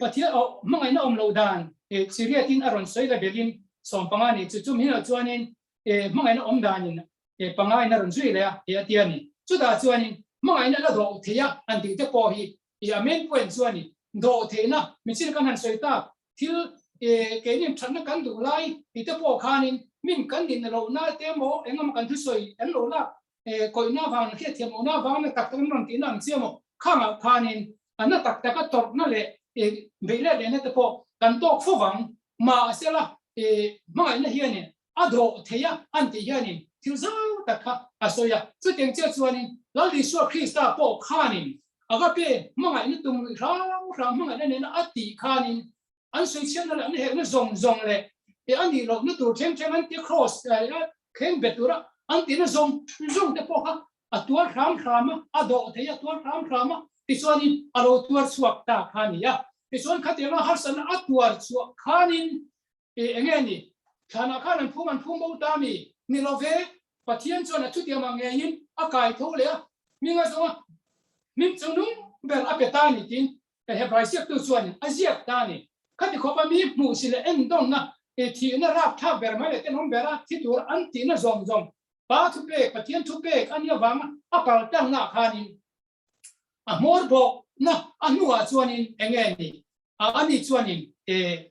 Pathian hmangaihna awm loh dan chi riatin a rawn sawi la belin 15 a ni chu, chumi hinah chuanin hmangaihna awm danin pangain a rawn zui leh a tih a ti a ni. Chutah chuanin hmangaihna la dawh theih a han tih te pawh hi i a main point chu a ni. Dawh theihna michin kan han sawi tak thil keinin thatna kan duh lai tih te pawh khanin min kan din lohna te emaw engemaw kan thusawi an lo lak kawihna avang hriat thiam lohna avang na tak tak an rawn tihna ang chiah maw khangah khanin a na tak taka tawrhna leh beih let lehna te pawh kan tawk fo vang. Mahsela hmangaihna hianin a dawh thei a an tih hianin thil zau tak kha a sawi a. Chutiang chiah chuanin Lal Isua Krista pawh khanin agape hmangaihna tum rih hrang hrang hmangaihna nena a tih khanin an sawi chhiatna leh an hekna zawng zawng leh a nih lohna tur thleng thleng an ti cross thleng bet tura an tihna zawng zawng te pawh kha a tuar hram hram a, a dawh thei a tuar hram hram a, tichuanin a lo tuar chhuak ta kha a ni a. Tichuan khatianga harsatna a tuar chhuah khanin E enge ni? Thlanah khan an phum an phum bo ta mi? Ni lo ve, Pathian chuan a chutiang ang ngeiin a kai tho leh a, hming a zawng a, hming chu nung ber a pe ta ni tiin Hebrai ziaktu chuanin a ziak ta a ni. Khati khawpa mi hmuh si leh endawnna, e thihna rapthlak ber mai leh tenawm bera thi tur an tihna zawng zawng Pa thupek, Pathian thupek a nih avanga a kal tlangnaah khanin a hmawr bawkna a hnuah chuanin enge ni? A ani chuanin e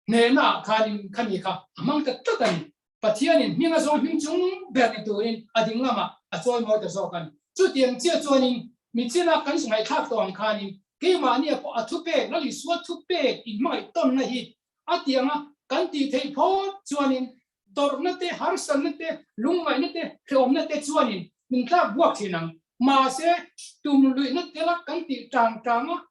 hnehnaah khanin khami kha a hmang ta tlat a ni. Pathianin hming a zawng hming chung ber ni turin a ding lamah a chawi mawi ta zawk a ni. Chutiang chiah chuanin michina kan ngaihthlak tawh ang khanin keimahnia pawh a thupek, Lal Isua thupek inhmangaih tawnna hi a tianga kan tih theih phawt chuanin tawrhna te, harsatna te, lungngaihna te, hrehawmna te chuanin min tlak buak thin ang. Mahse, tum luihna tela kan tih tang tanga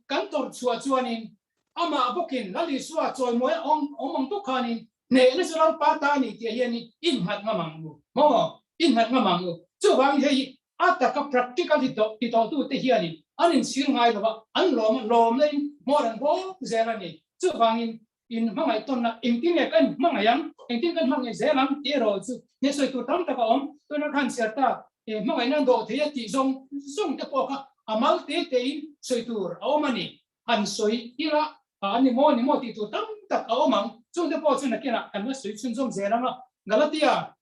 kan tawrh chhuah chuanin amah bawkin Lal Isua chawimawi a awm ang bawk khanin hnehna chu Lalpa ta a ni tih hianin innghat ngam ang u. Maw? Innghat ngam ang u. Chuvangin hei a taka practical ti tawhtute hianin an inchhir ngai lo va, an lawm a, lawmna in hmawr an bawk zel a ni. Chuvangin in hmangaih tawnna engtin nge kan hmangaih ang, engtin kan hmangaih zel ang tih erawh chu hne sawi tur tam tak a awm. Tuna khan chhiar tak hmangaihna an dawh thei a tih zawng zawng te pawh kha a mal te tein sawi tur a awm a ni. Han sawi ila a ni maw ni maw tih tur tam tak a awm ang. Chung te pawh chu nakinah kan la sawi chhunzawm zel ang a. Galatia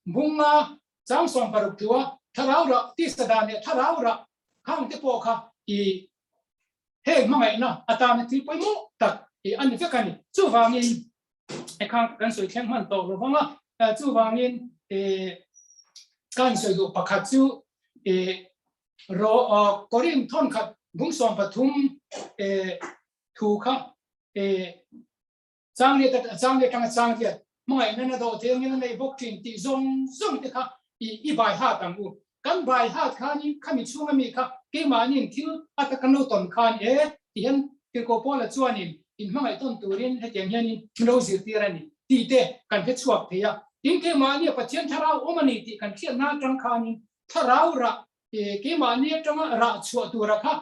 bunga chang 60 tlua thlarau rah tisa dan leh thlarau rah khang te pawh kha i Heng hmangaihna atana thil pawimawh tak i a ni vek a ni. Chuvangin e khang kan sawi thleng hman tawh lo vang a, chuvangin e kan sawi duh pakhat chu e ro Korin thawn khat bung 13 e thu kha e chang liat chang liat tanga chang liat hmangaihna na dawh thei angin a nei bawk thin tih zawng zawng te kha i i bai hat ang u. Kan bai hat khanin khami chhunga mi kha keimahnin thil a ta kan lo tawn khan e ti hian Tirhkoh Paula chuanin in hmangaih tawn turin hetiang hianin min lo zirtir a ni tih te kan hre chhuak thei a. Tin, keimahnia Pathian thlarau awm a ni tih kan hriatna atang khanin thlarau rah keimahni atanga rah chhuah tura kha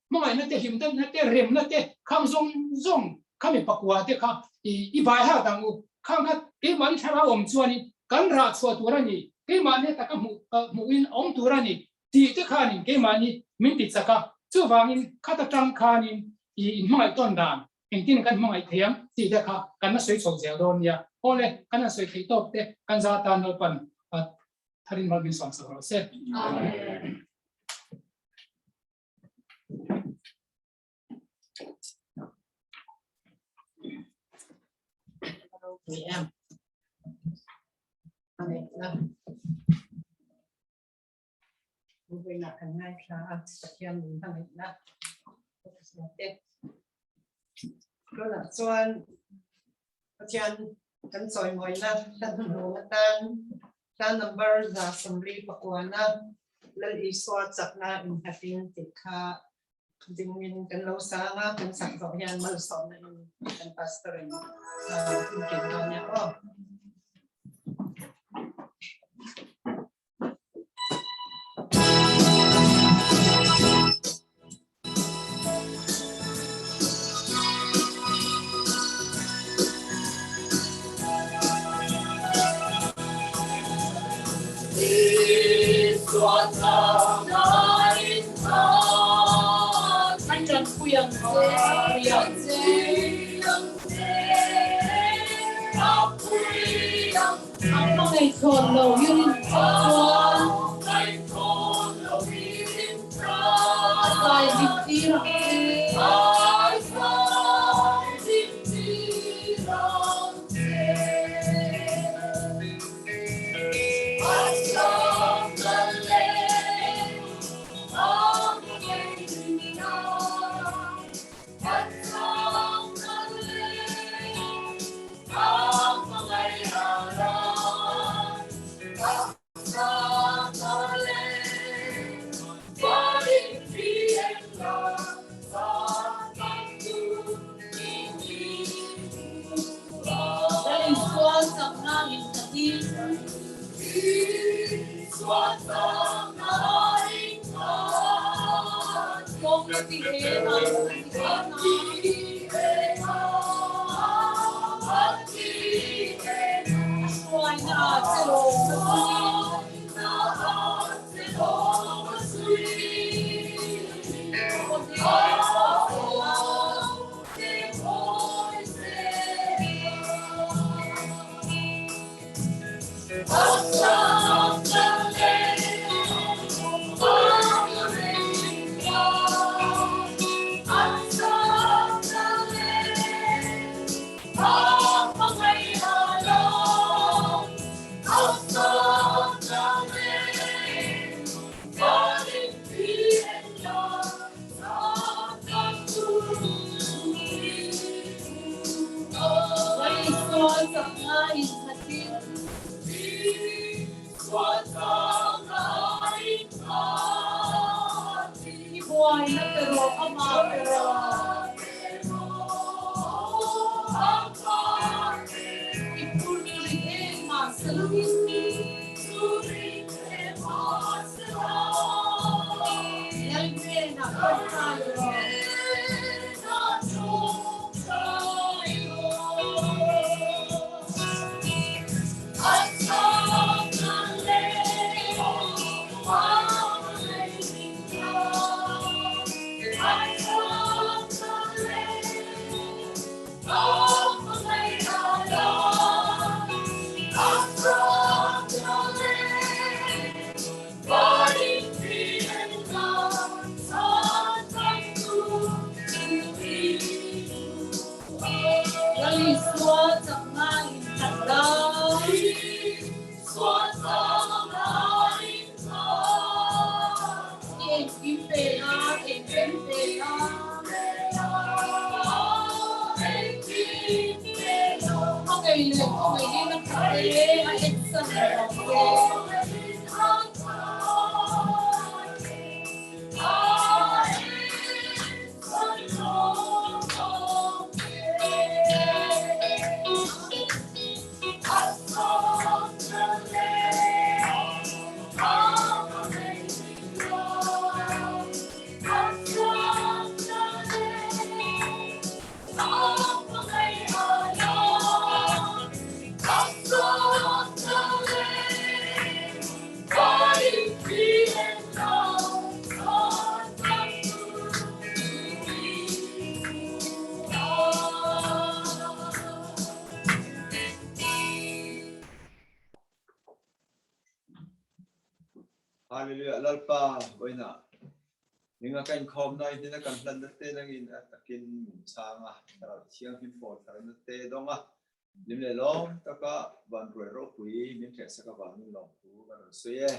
hmangaihna te, hlimna te, remna te, khang zawng zawng khami pakua te kha i bai hat ang u. Khang kha keimahni thlarau awm chuanin kan rah chhuah tur a ni, keimahni taka hmuhin awm tur a ni tih te khanin keimahni min ti chak a. Chuvangin khat atang khanin i inhmangaih tawn dan engtin kan hmangaih thei ang tih te kha kan la sawi chho zel dawn nia. Awle, kan han sawi theih tawk te kan za tan Lalpan Tharin mal min sawm sak rawh se. Amen. Ropui em. Amen. Buina kan ngaithla a, Pathian min hmangaihna. Tunah chuan Pathian kan chawimawina hla hnuhnung atan hla number 149 Lal Isua chakna innghatin tih kha. Dingin kan lo sang a, kan sak zawh hian malsawmna in kan pastor in min ken dawn nia aw. An ṭanpui ang che, A hmangaih thlawn lo i rin chuan a zai hlim tir ang che. Hallelujah Lalpa vawiinah ninga ka inkhawm na in kan hlan na te nangin a takin min chhang a thlarau thianghlim pawl thar na te dawng a lim leh lawm taka van ruai ropui min hreh sak avangin lawmthu kan rawn sawi e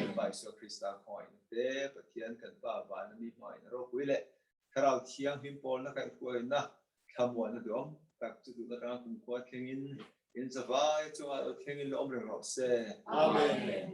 Lalpa Isua Krista khawngaihna te Pathian kan Pa vana mi hmangaihna ropui leh thlarau thianghlim pawlna kaihhruaina Thlamuanna duang tak chu duhna atanga kumkhua thlengin in zavai chungah lo thlengin lo awm reng rawh se. Amen.